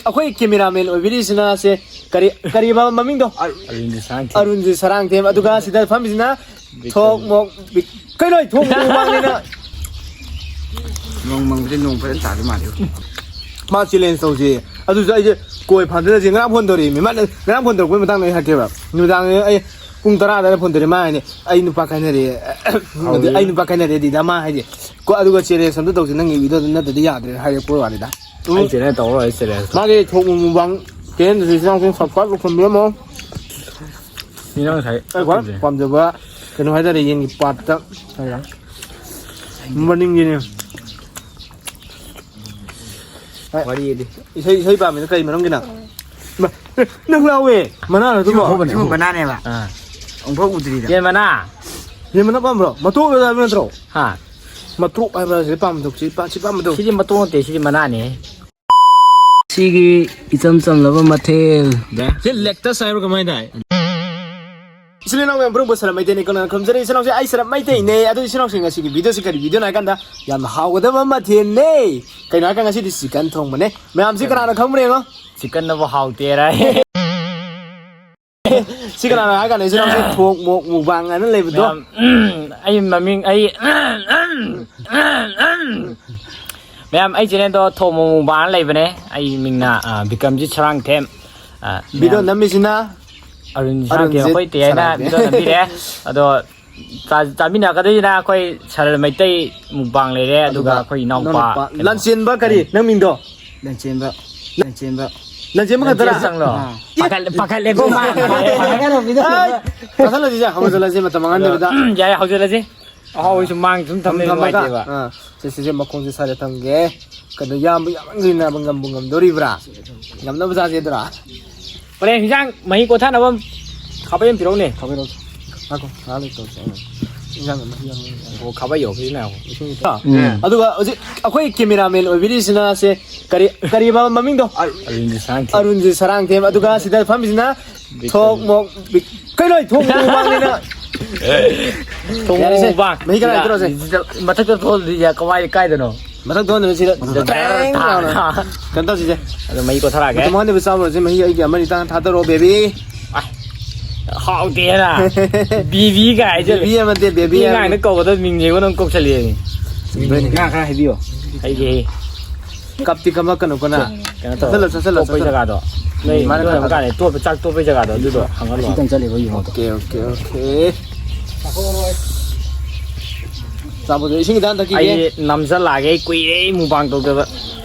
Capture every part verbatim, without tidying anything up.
ꯑꯩꯈꯣꯏ ꯀꯦꯃꯦꯔꯥꯃꯦꯟ ꯑꯣꯏꯕꯤꯔꯤꯁꯤꯅ ꯁꯦ, ꯀꯔꯤ, ꯀꯔꯤꯕ ꯃꯃꯤꯡꯗꯣ? ꯑꯔꯨꯟꯖꯤ ꯁꯔꯥꯡꯊꯦꯝ꯫ ꯑꯔꯨꯟꯖꯤ ꯁꯔꯥꯡꯊꯦꯝ꯫ ꯑꯗꯨꯒ ꯁꯤꯗ ꯐꯝꯃꯤꯁꯤꯅ ꯕꯤꯀ꯭ꯔꯝ꯫ ꯊꯣꯛ ꯃꯣꯛ ꯕꯤꯛ-, ꯀꯩꯅꯣ, ꯊꯣꯛ ꯃꯣꯛ ꯃꯨꯛꯕꯥꯡꯅꯤꯅ꯫ ꯅꯣꯡ ꯃꯪꯕꯁꯦ ꯅꯣꯡ ꯐꯖꯅ ꯇꯥꯗꯧ ꯃꯥꯜꯂꯦ꯫ ꯃꯥ ꯆꯦꯂꯦꯟꯖ ꯇꯧꯁꯦ꯫ ꯑꯗꯨꯁꯨ ꯑꯩꯁꯦ ꯀꯣꯏ ꯐꯥꯟꯗꯅꯁꯦ ꯉꯔꯥꯡ ꯐꯣꯟ ꯇꯧꯔꯛꯏꯃꯤ꯫ ꯃꯥꯅ ꯉꯔꯥꯡ ꯐꯣꯟ ꯇꯧꯔꯛꯄꯩ ꯃꯇꯥꯡꯗ ꯑꯩ ꯍꯥꯏꯔꯛꯀꯦꯕ꯫ ꯅꯨꯃꯤꯗꯥꯡ ꯑꯩ ꯄꯨꯡ ꯇꯔꯥ ꯑꯗꯨꯋꯥꯏꯗ ꯐꯣꯟ ꯇꯧꯔꯛꯑꯦ꯫ ꯃꯥ ꯍꯥꯏꯅꯦ, "ꯑꯩ ꯅꯨꯄꯥ ꯀꯥꯏꯅꯔꯦ, ꯑꯗꯨꯗꯤ ꯑꯩ ꯅꯨꯄꯥ ꯀꯥꯏꯅꯔꯦ" ꯑꯗꯨꯗ ꯃꯥ ꯍꯥꯏꯁꯦ꯫ ꯀꯣ-, ꯑꯗꯨꯒ ꯆꯦꯂꯦꯟꯖ ꯑꯝꯇ ꯇꯧꯁꯦ, ꯅꯪꯒꯤ ꯚꯤꯗꯤꯑꯣꯗꯨ ꯅꯠꯇ꯭ꯔꯗꯤ ꯌꯥꯗ꯭ꯔꯦ ꯍꯥꯏꯔꯛꯄ ꯋꯥꯅꯤꯗ꯫ ꯎꯝ꯫ ꯑꯩ ꯆꯦꯂꯦꯟꯖ ꯇꯧꯔꯣꯏ, ꯑꯩ ꯆꯦꯂꯦꯟꯖ꯫ ꯃꯥꯒꯤ ꯊꯣꯡ ꯃꯨꯛꯕꯥꯡ ꯆꯦꯂꯦꯟꯖꯁꯤ ꯏꯆꯤꯟ ꯏꯅꯥꯎꯁꯤꯡ subscribe ꯇꯧꯁꯟꯕꯤꯔꯝꯃꯣ꯫ ꯃꯤ ꯅꯪ ꯉꯁꯥꯏ ꯑꯩ ꯈ꯭ꯋꯥꯏ ꯀꯞꯄꯤꯁꯦ꯫ ꯄꯥꯝꯖꯕ ꯀꯩꯅꯣ ꯍꯥꯏꯇꯥꯔꯦ, ꯌꯦꯟꯒꯤ ꯄꯥꯔꯠꯇ ꯍꯥꯏꯔ ꯃꯅꯤꯡꯒꯤꯅꯦ꯫ ꯋꯥꯔꯤꯗꯤ꯫ ꯏꯁꯩ, ꯏꯁꯩ ꯄꯥꯝꯃꯤꯗꯣ ꯀꯩ ꯃꯔꯝꯒꯤꯅꯣ? ꯃ-, ꯅꯪ ꯂꯥꯎꯋꯦ꯫ ꯃꯅꯥ ꯅꯠꯇ꯭ꯔꯣ? ꯁꯤꯕꯨ ꯃꯅꯥꯅꯦꯕ꯫ ꯑꯥ꯫ ꯑꯃꯨꯛꯐꯥꯎ ꯎꯗ꯭ꯔꯤꯗ꯫ ꯌꯦꯟ ꯃꯅꯥ꯫ ꯌꯦꯟ ꯃꯅꯥ ꯄꯥꯝꯕ꯭ꯔꯣ? ꯃꯇꯣꯛ ꯍꯥꯏꯕ ꯅꯠꯇ꯭ꯔꯣ? ꯍꯥ? ꯃꯇꯣꯛ ꯍꯥꯏꯕ꯭ꯔꯥ? ꯁꯤ ꯄꯥꯝꯕꯗꯣ, ꯁꯤ ꯄꯥ-, ꯁꯤ ꯄꯥꯝꯕꯗꯣ꯫ ꯁꯤꯗꯤ ꯃꯇꯣꯛ ꯅꯠꯇꯦ, ꯁꯤꯗꯤ ꯃꯅꯥꯅꯦ꯫ ꯁꯤꯒꯤ ꯏꯆꯝ ꯆꯝꯂꯕ ꯃꯊꯦꯜ꯫ ꯁꯤ ꯂꯦꯛꯇꯁ ꯍꯥꯏꯕ꯭ꯔꯥ ꯀꯃꯥꯏꯅ ꯇꯥꯏ? ꯏꯆꯤꯜ ꯏꯅꯥꯎ ꯃꯌꯥꯝ ꯄꯨꯝꯅꯃꯛꯄꯨ ꯁꯔꯞ ꯃꯩꯇꯩꯅꯤ ꯀꯧꯅ ꯈꯨꯔꯨꯝꯖꯔꯤ꯫ ꯏꯆꯤꯜ ꯏꯅꯥꯎꯁꯦ ꯑꯩ ꯁꯔꯞ ꯃꯩꯇꯩꯅꯦ꯫ ꯑꯗꯨ ꯏꯆꯤꯜ ꯏꯅꯥꯎꯁꯤꯡ ꯉꯁꯤꯒꯤ ꯚꯤꯗꯤꯑꯣꯁꯤ ꯀꯔꯤ ꯚꯤꯗꯤꯑꯣꯅꯣ ꯍꯥꯏ ꯀꯥꯟꯗ ꯌꯥꯝꯅ ꯍꯥꯎꯒꯗꯕ ꯃꯊꯦꯜꯅꯦ꯫ ꯀꯩꯅꯣ ꯍꯥꯏ ꯀꯥꯟꯗ ꯉꯁꯤꯗꯤ ꯆꯤꯛꯀꯟ ꯊꯣꯡꯕꯅꯦ꯫ ꯃꯌꯥꯝꯁꯤ ꯀꯅꯥꯅ ꯈꯪꯕ꯭ꯔꯥ ꯌꯦꯡꯉꯣ꯫ ꯆꯤꯛꯀꯟꯅꯕꯨ ꯍꯥꯎꯇꯦꯔꯥ? ꯁꯤ ꯀꯅꯥꯅ ꯍꯥꯏ ꯀꯥꯟꯗ ꯏꯆꯤꯜ ꯏꯅꯥꯎꯁꯦ ꯊꯣꯡ ꯃꯣꯛ ꯃꯨꯛꯕꯥꯡ ꯍꯥꯏꯅ ꯂꯩꯕꯗꯣ? ꯃꯌꯥꯝ, ꯑꯩ ꯃꯃꯤꯡ, ꯑꯩ, ꯃꯌꯥꯝ, ꯑꯩ ꯆꯦꯅꯦꯜꯗꯣ ꯊꯣꯡ ꯃꯣꯛ ꯃꯨꯛꯕꯥꯡ ꯍꯥꯏꯅ ꯂꯩꯕꯅꯦ꯫ ꯑꯩ ꯃꯤꯡꯅ, ꯑ, ꯕꯤꯀ꯭ꯔꯝꯖꯤꯠ ꯁꯔꯥꯡꯊꯦꯝ꯫ ꯑ, ꯚꯤꯗꯤꯑꯣ ꯃꯌꯥꯝ ꯅꯝꯃꯤꯁꯤꯅ ꯑꯔꯨꯟ ꯁꯔꯥꯡꯊꯦꯝ, ꯑꯔꯨꯟꯖꯤꯠ ꯑꯩꯈꯣꯏ ꯇꯦ ꯍꯥꯏꯅ ꯁꯔꯥꯡꯊꯦꯝ꯫ ꯚꯤꯗꯤꯑꯣ ꯅꯝꯕꯤꯔꯦ꯫ ꯑꯗꯣ ꯆꯥ-, ꯆꯥꯃꯤꯟꯅꯒꯗꯣꯏꯁꯤꯅ ꯑꯩꯈꯣꯏ ꯁꯔꯜ ꯃꯩꯇꯩ ꯃꯨꯛꯕꯥꯡ ꯂꯩꯔꯦ, ꯑꯗꯨꯒ ꯑꯗꯨꯒ ꯑꯩꯈꯣꯏ ꯏꯅꯥꯎꯄꯥ ꯅꯅꯥꯎꯄꯥ ꯀꯩꯅꯣ꯫ ꯂꯥꯟꯆꯦꯟꯕ ꯀꯔꯤ? ꯅꯪ ꯃꯤꯡꯗꯣ? ꯂꯟꯆꯦꯟꯕ꯫ ꯂꯟꯆꯦꯟꯕ꯫ ꯂꯟꯆꯦꯟꯕ ꯈꯛꯇꯔꯥ? ꯂꯟꯆꯦꯟꯕ ꯆꯪꯂꯣ꯫ ꯑꯥ꯫ ꯄꯥꯈꯠ-, ꯄꯥꯈꯠꯂꯦꯀꯣ ꯃꯥ꯫ ꯍꯥꯏ, ꯆꯥꯁꯜꯂꯁꯤꯁꯦ, ꯍꯧꯖꯤꯜꯂꯁꯤ, ꯃꯇꯝ ꯃꯥꯡꯍꯟꯗꯕꯤꯗ꯫ ꯑꯗꯣ, ꯌꯥꯏ, ꯍꯧꯖꯤꯜꯂꯁꯤ꯫ ꯑꯍꯥꯎꯕ ꯁꯨꯝ ꯃꯥꯡ ꯁꯨꯝ ꯊꯝ ꯊꯝꯂꯩ ꯊꯝꯃꯒ, ꯅꯨꯡꯉꯥꯏꯇꯦꯕ꯫ ꯑꯥ, ꯁꯦ, ꯁꯦ, ꯁꯦ, ꯃꯈꯣꯡꯁꯦ ꯁꯥꯏꯗ ꯊꯝꯒꯦ꯫ ꯀꯩꯅꯣ, ꯌꯥꯝꯕ ꯌꯥꯝꯃꯟꯈ꯭ꯔꯦꯅ ꯉꯝꯕꯨ ꯉꯝꯗꯣꯔꯤꯕ꯭ꯔꯥ? ꯉꯝꯅꯕ ꯆꯥꯁꯦꯗ꯭ꯔꯥ? ꯍꯣꯔꯦꯟ ꯍꯤꯟꯖꯥꯡ ꯃꯍꯤ ꯀꯣꯊꯥꯅꯕ ꯈꯥꯕꯩ ꯑꯃ ꯄꯤꯔꯛꯎꯅꯦ꯫ ꯈꯥꯕꯩ ꯂꯧꯁꯤ꯫ ꯉꯥꯏꯈꯣ, ꯉꯥꯏꯍꯥꯛ ꯂꯩ ꯇꯧꯁꯦ꯫ ꯏꯟꯖꯥꯡ ꯑꯃ ꯌꯥꯝ ꯂꯩ꯫ ꯑꯣ, ꯈꯥꯕꯩ ꯌꯧꯔꯛꯄꯁꯤꯅ ꯌꯥꯎꯕ꯫ ꯏꯁꯤꯡ ꯈꯤꯇꯪ꯫ ꯑꯥ꯫ ꯎꯝ꯫ ꯑꯗꯨꯒ ꯍꯧꯖꯤꯛ ꯑꯩꯈꯣꯏ ꯀꯦꯃꯦꯔꯥꯃꯦꯟ ꯑꯣꯏꯕꯤꯔꯤꯁꯤꯅ ꯁꯦ ꯀꯔꯤ, ꯀꯔꯤꯕ ꯃꯃꯤꯡꯗꯣ? ꯑꯔꯨꯟꯖꯤ ꯁꯔꯥꯡꯊꯦꯝ꯫ ꯑꯔꯨꯟꯖꯤ ꯁꯔꯥꯡꯊꯦꯝ꯫ ꯑꯗꯨꯒ ꯁꯤꯗ ꯐꯝꯃꯤꯁꯤꯅ ꯕꯤꯀ꯭ꯔꯝ꯫ ꯊꯣꯛ ꯃꯣꯛ ꯕꯤꯛ-, ꯀꯩꯅꯣ, ꯊꯣꯛ ꯃꯣꯛ ꯃꯨꯛꯕꯥꯡꯅꯤꯅ꯫ ꯊꯣꯡ ꯌꯥꯔꯦꯁꯦ꯫ ꯃꯨꯛꯕꯥꯡ꯫ ꯃꯍꯤ ꯈꯔ ꯍꯩꯗꯔꯣꯁꯦ꯫ ꯃꯊꯛꯇ ꯊꯣꯛꯍꯜꯂꯗꯤ ꯌꯥ-, ꯀꯃꯥꯏ-, ꯀꯥꯏꯗꯅꯣ? ꯃꯊꯪ ꯊꯣꯛꯍꯟꯗꯅ ꯁꯤꯗ ꯇ꯭ꯔꯦꯡ ꯂꯥꯎꯅ ꯀꯩꯅꯣ ꯇꯧꯁꯤꯁꯦ꯫ ꯑꯗꯣ ꯃꯍꯤ ꯀꯣꯊꯔꯛꯑꯒꯦ꯫ ꯃꯇꯨꯝ ꯑꯍꯨꯝꯗꯤ ꯆꯥꯕ ꯂꯣꯏꯔꯁꯤ, ꯃꯍꯤ ꯑꯩꯒꯤ ꯑꯃꯅꯤ ꯇꯥꯡ ꯊꯥꯗꯔꯛꯑꯣ, ꯕꯦꯕꯤ꯫ ꯑꯥꯏ, ꯍꯥꯎꯇꯦꯅ꯫ ꯕꯤꯕꯤ ꯀꯥꯏ ꯍꯥꯏꯖꯜꯂꯦ꯫ ꯕꯦꯕꯤ ꯑꯃꯗꯤ ꯕꯦꯕꯤ ꯃꯤ ꯍꯥꯏꯕꯅꯤ꯫ ꯑꯉꯥꯡꯗ ꯀꯧꯒꯗꯕ ꯃꯤꯡꯁꯦ ꯅꯪ ꯀꯧꯁꯜꯂꯛꯑꯦ꯫ ꯉꯥ ꯈꯔ ꯍꯥꯏꯕꯤꯌꯣ꯫ ꯑꯩꯒꯤ ꯀꯞꯇꯤ ꯀꯝꯃꯛꯀꯅꯨꯀꯣ ꯅꯪ꯫ ꯀꯩꯅꯣ ꯇꯧꯔꯣ꯫ ꯆꯠꯁꯜꯂꯣ, ꯆꯠꯁꯜꯂꯣ, ꯇꯣꯞꯄꯩ ꯆꯠꯁꯜꯂꯣ꯫ ꯖꯒꯥꯗꯣ꯫ ꯅꯣꯏ ꯃꯥꯅ ꯑꯗꯨ ꯈꯔ ꯀꯥꯟꯗ ꯇꯣꯞꯄ, ꯆꯥꯛ ꯇꯣꯞꯄꯩ ꯖꯒꯥꯗꯣ ꯑꯗꯨꯗꯣ ꯍꯪꯍꯜꯂꯣ꯫ ꯈꯤꯇꯪ ꯆꯠꯂꯦꯕ ꯌꯦꯡꯉꯣ꯫ Okay, okay, okay. ꯆꯥꯕꯗꯣ ꯏꯁꯤꯡ ꯈꯤꯇꯪ ꯊꯛꯈꯤꯒꯦ꯫ ꯑꯩ ꯅꯝꯁꯜꯂꯛꯑꯒꯦ, ꯑꯩ ꯀꯨꯏꯔꯦ ꯑꯩ ꯃꯨꯛꯕꯥꯡ ꯇꯧꯗꯕ꯫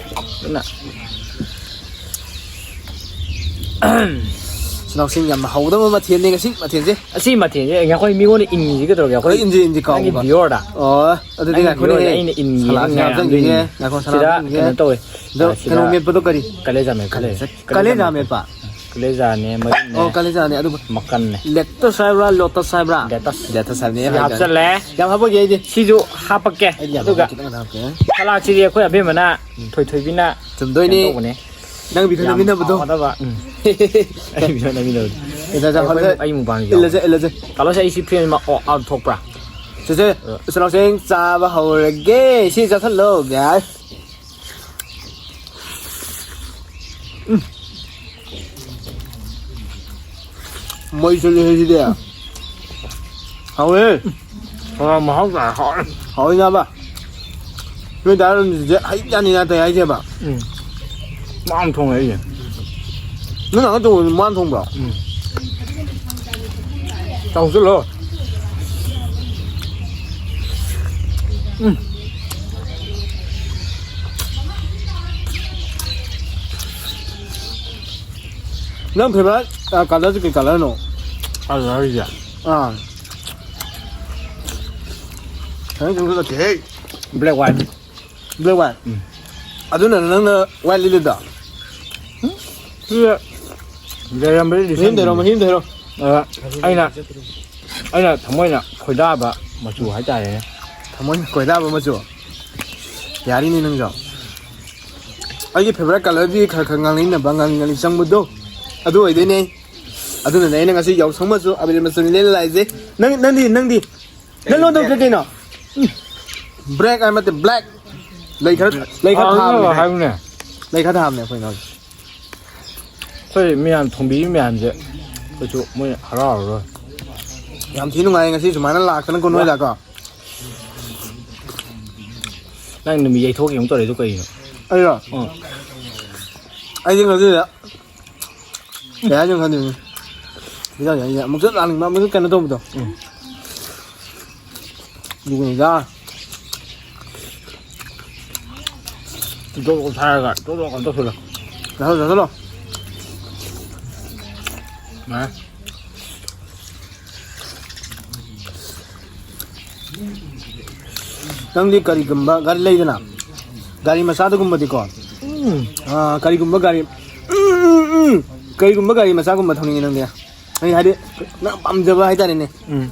ꯑꯗꯨꯅ ꯁꯅꯥꯎꯁꯤꯡ ꯌꯥꯝꯅ ꯍꯧꯒꯗꯕ ꯃꯊꯦꯜꯅꯤ ꯉꯁꯤ ꯃꯊꯦꯜꯁꯦ꯫ ꯑꯁꯤ ꯃꯊꯦꯜꯁꯦ ꯑꯩꯈꯣꯏ ꯃꯤꯉꯣꯟꯗ ꯏꯟꯈꯤꯁꯤ ꯀꯩꯗꯧꯔꯒꯦ? ꯑꯩꯈꯣꯏ ꯍꯣꯏ, ꯏꯟꯁꯤ, ꯏꯟꯁꯤ, ꯀꯥꯎꯕ ꯅꯪꯒꯤ ꯀꯥꯎ꯫ Viewer ꯗ꯫ ꯑꯣ, ꯑꯗꯨꯗꯤ ꯅꯪꯒꯤ ꯉꯥꯏꯈꯣꯅꯦ꯫ Viewer ꯗ ꯑꯩꯅ ꯏꯟꯈꯤꯒꯦ ꯁꯂꯥꯠꯁꯤ ꯃꯌꯥꯝꯗꯣ ꯍꯥꯞꯆꯟꯈꯤꯒꯦ꯫ ꯏꯟꯈꯤꯒꯦ꯫ ꯉꯥꯏꯈꯣ, ꯁꯤꯗ ꯁꯂꯥꯠꯁꯤ ꯏꯟꯈꯤꯒꯦ꯫ ꯀꯩꯅꯣ ꯇꯧꯋꯦ꯫ ꯑꯗꯣ ꯑ, ꯁꯤꯗ ꯀꯩꯅꯣ ꯃꯦꯠꯄꯗꯣ ꯀꯔꯤ? ꯀꯂꯦꯖꯥ ꯃꯦꯠꯄ꯫ ꯀꯂꯦꯖꯥ꯫ ꯀꯂꯦꯖꯥ ꯃꯦꯠꯄ꯫ ꯀꯂꯦꯖꯥꯅꯦ, ꯃꯔꯤꯟꯅꯦ꯫ ꯑꯣ, ꯀꯂꯦꯖꯥꯅꯦ, ꯑꯗꯨꯕꯨ ꯃꯀꯟꯅꯦ꯫ Lettuce ꯍꯥꯏꯕ꯭ꯔꯥ, lotus ꯍꯥꯏꯕ꯭ꯔꯥ? Lettuce꯫ Lettuce ꯍꯥꯏꯕꯅꯦ, ꯁꯤ ꯍꯥꯏꯇꯥꯔꯦ꯫ ꯍꯥꯞꯆꯜꯂꯦ꯫ ꯌꯥꯝ ꯍꯥꯞꯄꯒꯦ ꯑꯩꯗꯤ꯫ ꯁꯤꯁꯨ ꯍꯥꯞꯄꯛꯀꯦ꯫ ꯑꯩꯗꯤ ꯌꯥꯝ ꯑꯗꯨꯒ ꯍꯥꯞꯄꯛꯀꯦ, ꯈꯤꯇꯪ ꯈꯛꯇꯪ ꯍꯥꯞꯀꯦ꯫ ꯁꯂꯥꯠꯁꯤꯗꯤ ꯑꯩꯈꯣꯏ ꯑꯕꯦꯝꯃꯅ, ꯎꯝ꯫ ꯊꯣꯏꯊꯣꯏꯕꯤꯅ ꯆꯨꯝꯗꯣꯏꯅꯤ꯫ ꯀꯩꯅꯣ ꯇꯧꯕꯅꯦ꯫ ꯅꯪ video ꯌꯥꯝ ꯅꯝꯃꯤꯟꯅꯕꯗꯣ꯫ ꯍꯥꯎꯒꯗꯕ꯫ ꯎꯝ꯫ ꯑꯩ video ꯅꯝꯃꯤꯟꯅꯕꯗꯣ꯫ ꯏꯜꯂꯁꯦ, ꯑꯩ, ꯍꯣꯏ, ꯑꯩ ꯃꯨꯛꯕꯥꯡ ꯏꯜꯂꯁꯦ, ꯌꯥꯎꯕꯅꯦ꯫ ꯏꯜꯂꯁꯦ꯫ ꯀꯥꯔꯂꯣꯁ, ꯑꯩ ꯁꯤ ꯐ꯭ꯔꯦꯟ ꯑꯃ ꯑꯣ, ꯑꯥꯎꯠ ꯊꯣꯛꯄ꯭ꯔꯥ? ꯆꯦꯆꯦ, ꯑ꯫ ꯏꯆꯤꯜ ꯏꯅꯥꯎꯁꯤꯡ ꯆꯥꯕ ꯍꯧꯔꯒꯦ꯫ ꯁꯤ ꯆꯥꯁꯜꯂꯣ, guys꯫ ꯎꯝ꯫ ꯃꯩ ꯆꯠꯂꯦꯍꯦ ꯁꯤꯗꯤ꯫ ꯍꯥꯎꯋꯦ꯫ ꯍꯋꯥꯏ ꯃꯍꯥꯎ ꯇꯥꯏ, ꯍꯥꯎꯔꯦ꯫ ꯍꯥꯎꯋꯦ ꯅꯥꯕ꯫ ꯅꯣꯏ ꯗꯥ ꯔꯟꯖꯤꯠꯁꯦ ꯍꯩ ꯆꯥꯅꯤ ꯅꯥꯇꯩ ꯍꯥꯏꯁꯦꯕ꯫ ꯎꯝ꯫ ꯃꯥꯅ ꯊꯣꯡꯉꯦ ꯑꯩꯁꯦ꯫ ꯅꯪ ꯅꯍꯥꯟ ꯊꯣꯡꯕꯗꯣ ꯃꯥꯅ ꯊꯣꯡꯕ꯭ꯔꯣ? ꯎꯝ꯫ ꯆꯥꯎꯁꯤꯜꯂꯣ꯫ ꯎꯝ꯫ ꯅꯪ favourite, ꯑ, colourꯁꯦ ꯀꯩ colourꯅꯣ? Colourꯁꯦ? ꯑꯥ꯫ ꯈꯪꯗꯦ, ꯈꯪꯗꯦ, ꯈꯪꯗꯦ꯫ Black white꯫ Black white? ꯎꯝ꯫ ꯑꯗꯨꯅ ꯅꯪꯅ white ꯂꯤꯠꯂꯤꯗꯣ? ꯁꯤꯗ ꯂꯩꯔꯝꯕꯗꯤ ꯃꯍꯤꯝꯗ ꯍꯥꯏꯔꯣ, ꯂꯤꯁꯤꯡ ꯃꯍꯤꯝꯗ ꯍꯥꯏꯔꯣ꯫ ꯑ, ꯑꯩꯅ, ꯑꯩꯅ ꯊꯃꯣꯏꯅ ꯈꯣꯏꯗꯥꯕ ꯃꯆꯨ ꯍꯥꯏꯇꯥꯔꯦꯅꯦ꯫ ꯊꯃꯣꯏꯅ ꯈꯣꯏꯗꯥꯕ ꯃꯆꯨ? ꯌꯥꯔꯤꯅꯦ ꯅꯪꯁꯨ꯫ ꯑꯩꯒꯤ favourite colourꯗꯤ ꯈꯔ ꯈꯔ ꯉꯥꯡꯅꯤꯡꯅꯕ, ꯉꯥꯡꯅꯤꯡ ꯉꯥꯡꯅꯤꯡ ꯆꯪꯕꯗꯣ, ꯑꯗꯨ ꯑꯣꯏꯗꯣꯏꯅꯦ꯫ ꯑꯗꯨꯅꯅꯦ ꯑꯩꯅ ꯉꯁꯤ ꯌꯥꯎꯁꯪ ꯃꯆꯨ, ꯑꯕꯤꯔ ꯃꯆꯨ ꯂꯤꯠꯂ ꯂꯥꯛꯏꯁꯦ꯫ ꯅꯪ, ꯅꯪꯗꯤ, ꯅꯪꯗꯤ? ꯅꯪ ꯂꯣꯟꯗꯧ ꯀꯩ ꯀꯩꯅꯣ? ꯎꯝ꯫ Black ꯍꯥꯏꯕ ꯅꯠꯇꯦ, black꯫ ꯂꯩ ꯈꯔ, ꯂꯩ ꯈꯔ ꯊꯥꯕꯅꯦ꯫ ꯍꯥꯏꯕꯅꯦ꯫ ꯂꯩ ꯈꯔ ꯊꯥꯕꯅꯦ ꯑꯩꯈꯣꯏ ꯏꯅꯥꯎꯁꯦ꯫ ꯑꯩꯈꯣꯏ ꯃꯌꯥꯝ ꯊꯣꯡꯕꯤꯔꯤ ꯃꯌꯥꯝꯁꯦ ꯑꯩꯈꯣꯏꯁꯨ ꯃꯣꯏ ꯍꯔꯥꯎꯔꯔꯣꯏ꯫ ꯌꯥꯝ ꯊꯤ ꯅꯨꯡꯉꯥꯏ ꯉꯁꯤ ꯁꯨꯃꯥꯏꯅ ꯂꯥꯛꯇꯅꯀꯣ ꯅꯣꯏꯗꯀꯣ꯫ ꯅꯪ ꯅꯨꯃꯤꯠ ꯌꯩꯊꯣꯛꯈꯤꯕ ꯑꯃ ꯇꯧꯔꯦ ꯑꯗꯨ ꯀꯩꯒꯤꯅꯣ? ꯑꯩꯔꯣ? ꯑꯥ꯫ ꯑꯩꯗꯤ ꯉꯁꯤꯗ ꯀꯩ ꯍꯥꯏꯅꯣ ꯈꯪꯗꯦꯅꯦ꯫ ꯍꯤꯗꯥꯛ ꯌꯥꯏ ꯌꯥꯏ꯫ ꯑꯃꯨꯛꯁꯨ ꯂꯥꯛꯅꯤꯡꯕ, ꯑꯃꯨꯛꯁꯨ ꯀꯩꯅꯣ ꯇꯧꯕꯗꯣ꯫ ꯎꯝ꯫ ꯑꯗꯨꯒꯤꯅꯤꯗ꯫ ꯖꯣꯛ ꯖꯣꯛ ꯊꯥꯔꯒ ꯖꯣꯛ ꯖꯣꯛ ꯀꯩꯅꯣ ꯇꯧꯁꯜꯂꯣ꯫ ꯆꯥꯁꯜꯂꯣ, ꯆꯥꯁꯜꯂꯣ꯫ ꯌꯥꯔꯦ꯫ ꯅꯪꯗꯤ ꯀꯔꯤꯒꯨꯝꯕ ꯒꯥꯔꯤ ꯂꯩꯗꯅ, ꯒꯥꯔꯤ ꯃꯆꯥꯗꯒꯨꯝꯕꯗꯤꯀꯣ, ꯎꯝ꯫ ꯑꯥ, ꯀꯔꯤꯒꯨꯝꯕ ꯒꯥꯔꯤ, ꯎꯝ, ꯎꯝ, ꯎꯝ꯫ ꯀꯔꯤꯒꯨꯝꯕ ꯒꯥꯔꯤ ꯃꯆꯥꯒꯨꯝꯕ ꯊꯧꯅꯤꯡꯉꯤ ꯅꯪꯗꯤ? ꯅꯪ ꯍꯥꯏꯗꯤ ꯅꯪ ꯄꯥꯝꯖꯕ ꯍꯥꯏꯇꯥꯔꯦꯅꯦ꯫ ꯎꯝ꯫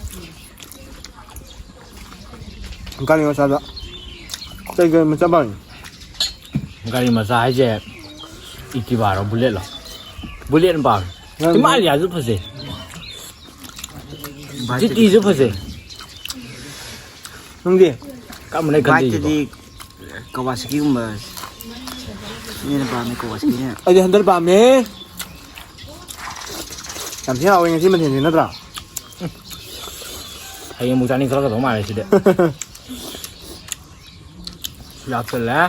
ꯒꯥꯔꯤ ꯃꯆꯥꯗ ꯀꯩ ꯒꯥꯔꯤ ꯃꯆꯥ ꯄꯥꯝꯃꯤ? ꯒꯥꯔꯤ ꯃꯆꯥ ꯍꯥꯏꯁꯦ Activa ꯔꯣ, Bullet ꯂꯣ? Bullet ꯅ ꯄꯥꯝꯃꯤ꯫ ꯅꯪ ꯍꯤꯃꯥꯂꯌꯥꯁꯨ ꯐꯖꯩ꯫ ꯖꯤꯇꯤꯁꯨ ꯐꯖꯩ꯫ ꯅꯪꯗꯤ? ꯀꯔꯝꯕꯅ ꯈꯟꯖꯩꯕ? Bike ꯇꯗꯤ Kawasaki ꯒꯨꯝꯕ ꯁꯤꯅ ꯍꯦꯟꯅ ꯄꯥꯝꯃꯦ, Kawasaki ꯅ꯫ ꯑꯩꯗꯤ Hunter ꯄꯥꯝꯃꯦ꯫ ꯌꯥꯝ ꯊꯤ ꯍꯥꯎꯋꯦ ꯉꯁꯤ ꯃꯊꯦꯜꯁꯦ ꯅꯠꯇ꯭ꯔꯥ? ꯍꯌꯦꯡ ꯑꯃꯨꯛ ꯆꯥꯅꯤꯡꯈꯠꯂꯛꯀꯗꯧ ꯃꯥꯜꯂꯦ ꯁꯤꯗꯤ꯫ ꯁꯤ ꯍꯥꯞꯆꯜꯂꯦ꯫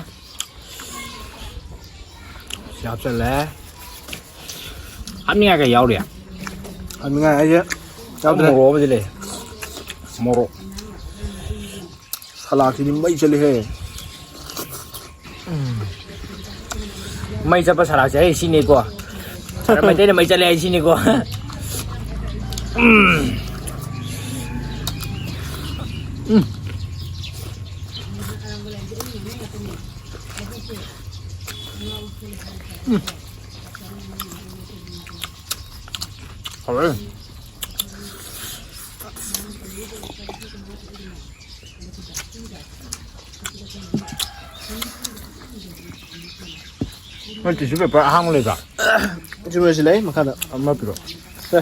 ꯁꯤ ꯍꯥꯞꯆꯜꯂꯦ꯫ ꯍꯥꯞꯅꯤꯡꯉꯥꯏ ꯀꯩ ꯌꯥꯎꯔꯤ? ꯍꯥꯞꯅꯤꯡꯉꯥꯏ ꯑꯩꯁꯦ ꯌꯥꯎꯗ꯭ꯔꯦ꯫ ꯃꯣꯔꯣꯛ ꯑꯃꯗꯤ ꯂꯩ꯫ ꯃꯣꯔꯣꯛ꯫ ꯁꯂꯥꯛꯁꯤꯗꯤ ꯃꯩ ꯆꯠꯂꯤꯍꯦ꯫ ꯃꯩ ꯆꯠꯄ ꯁꯂꯥꯛꯁꯦ ꯑꯩ ꯁꯤꯅꯤꯀꯣ꯫ ꯁꯥꯔ ꯃꯩꯇꯩꯅ ꯃꯩ ꯆꯠꯂꯦ ꯍꯥꯏ ꯁꯤꯅꯤꯀꯣ꯫ ꯎꯝ꯫ ꯎꯝ꯫ ꯎꯝ꯫ ꯍꯥꯎꯔꯦ꯫ ꯅꯣꯏ tissue paper ꯑꯍꯥꯡꯕ ꯂꯩꯇ꯭ꯔꯣ? Tissue paper ꯁꯤ ꯂꯩ ꯃꯈꯥꯗ꯫ ꯑꯃ ꯄꯤꯔꯛꯑꯣ꯫ ꯁꯦ꯫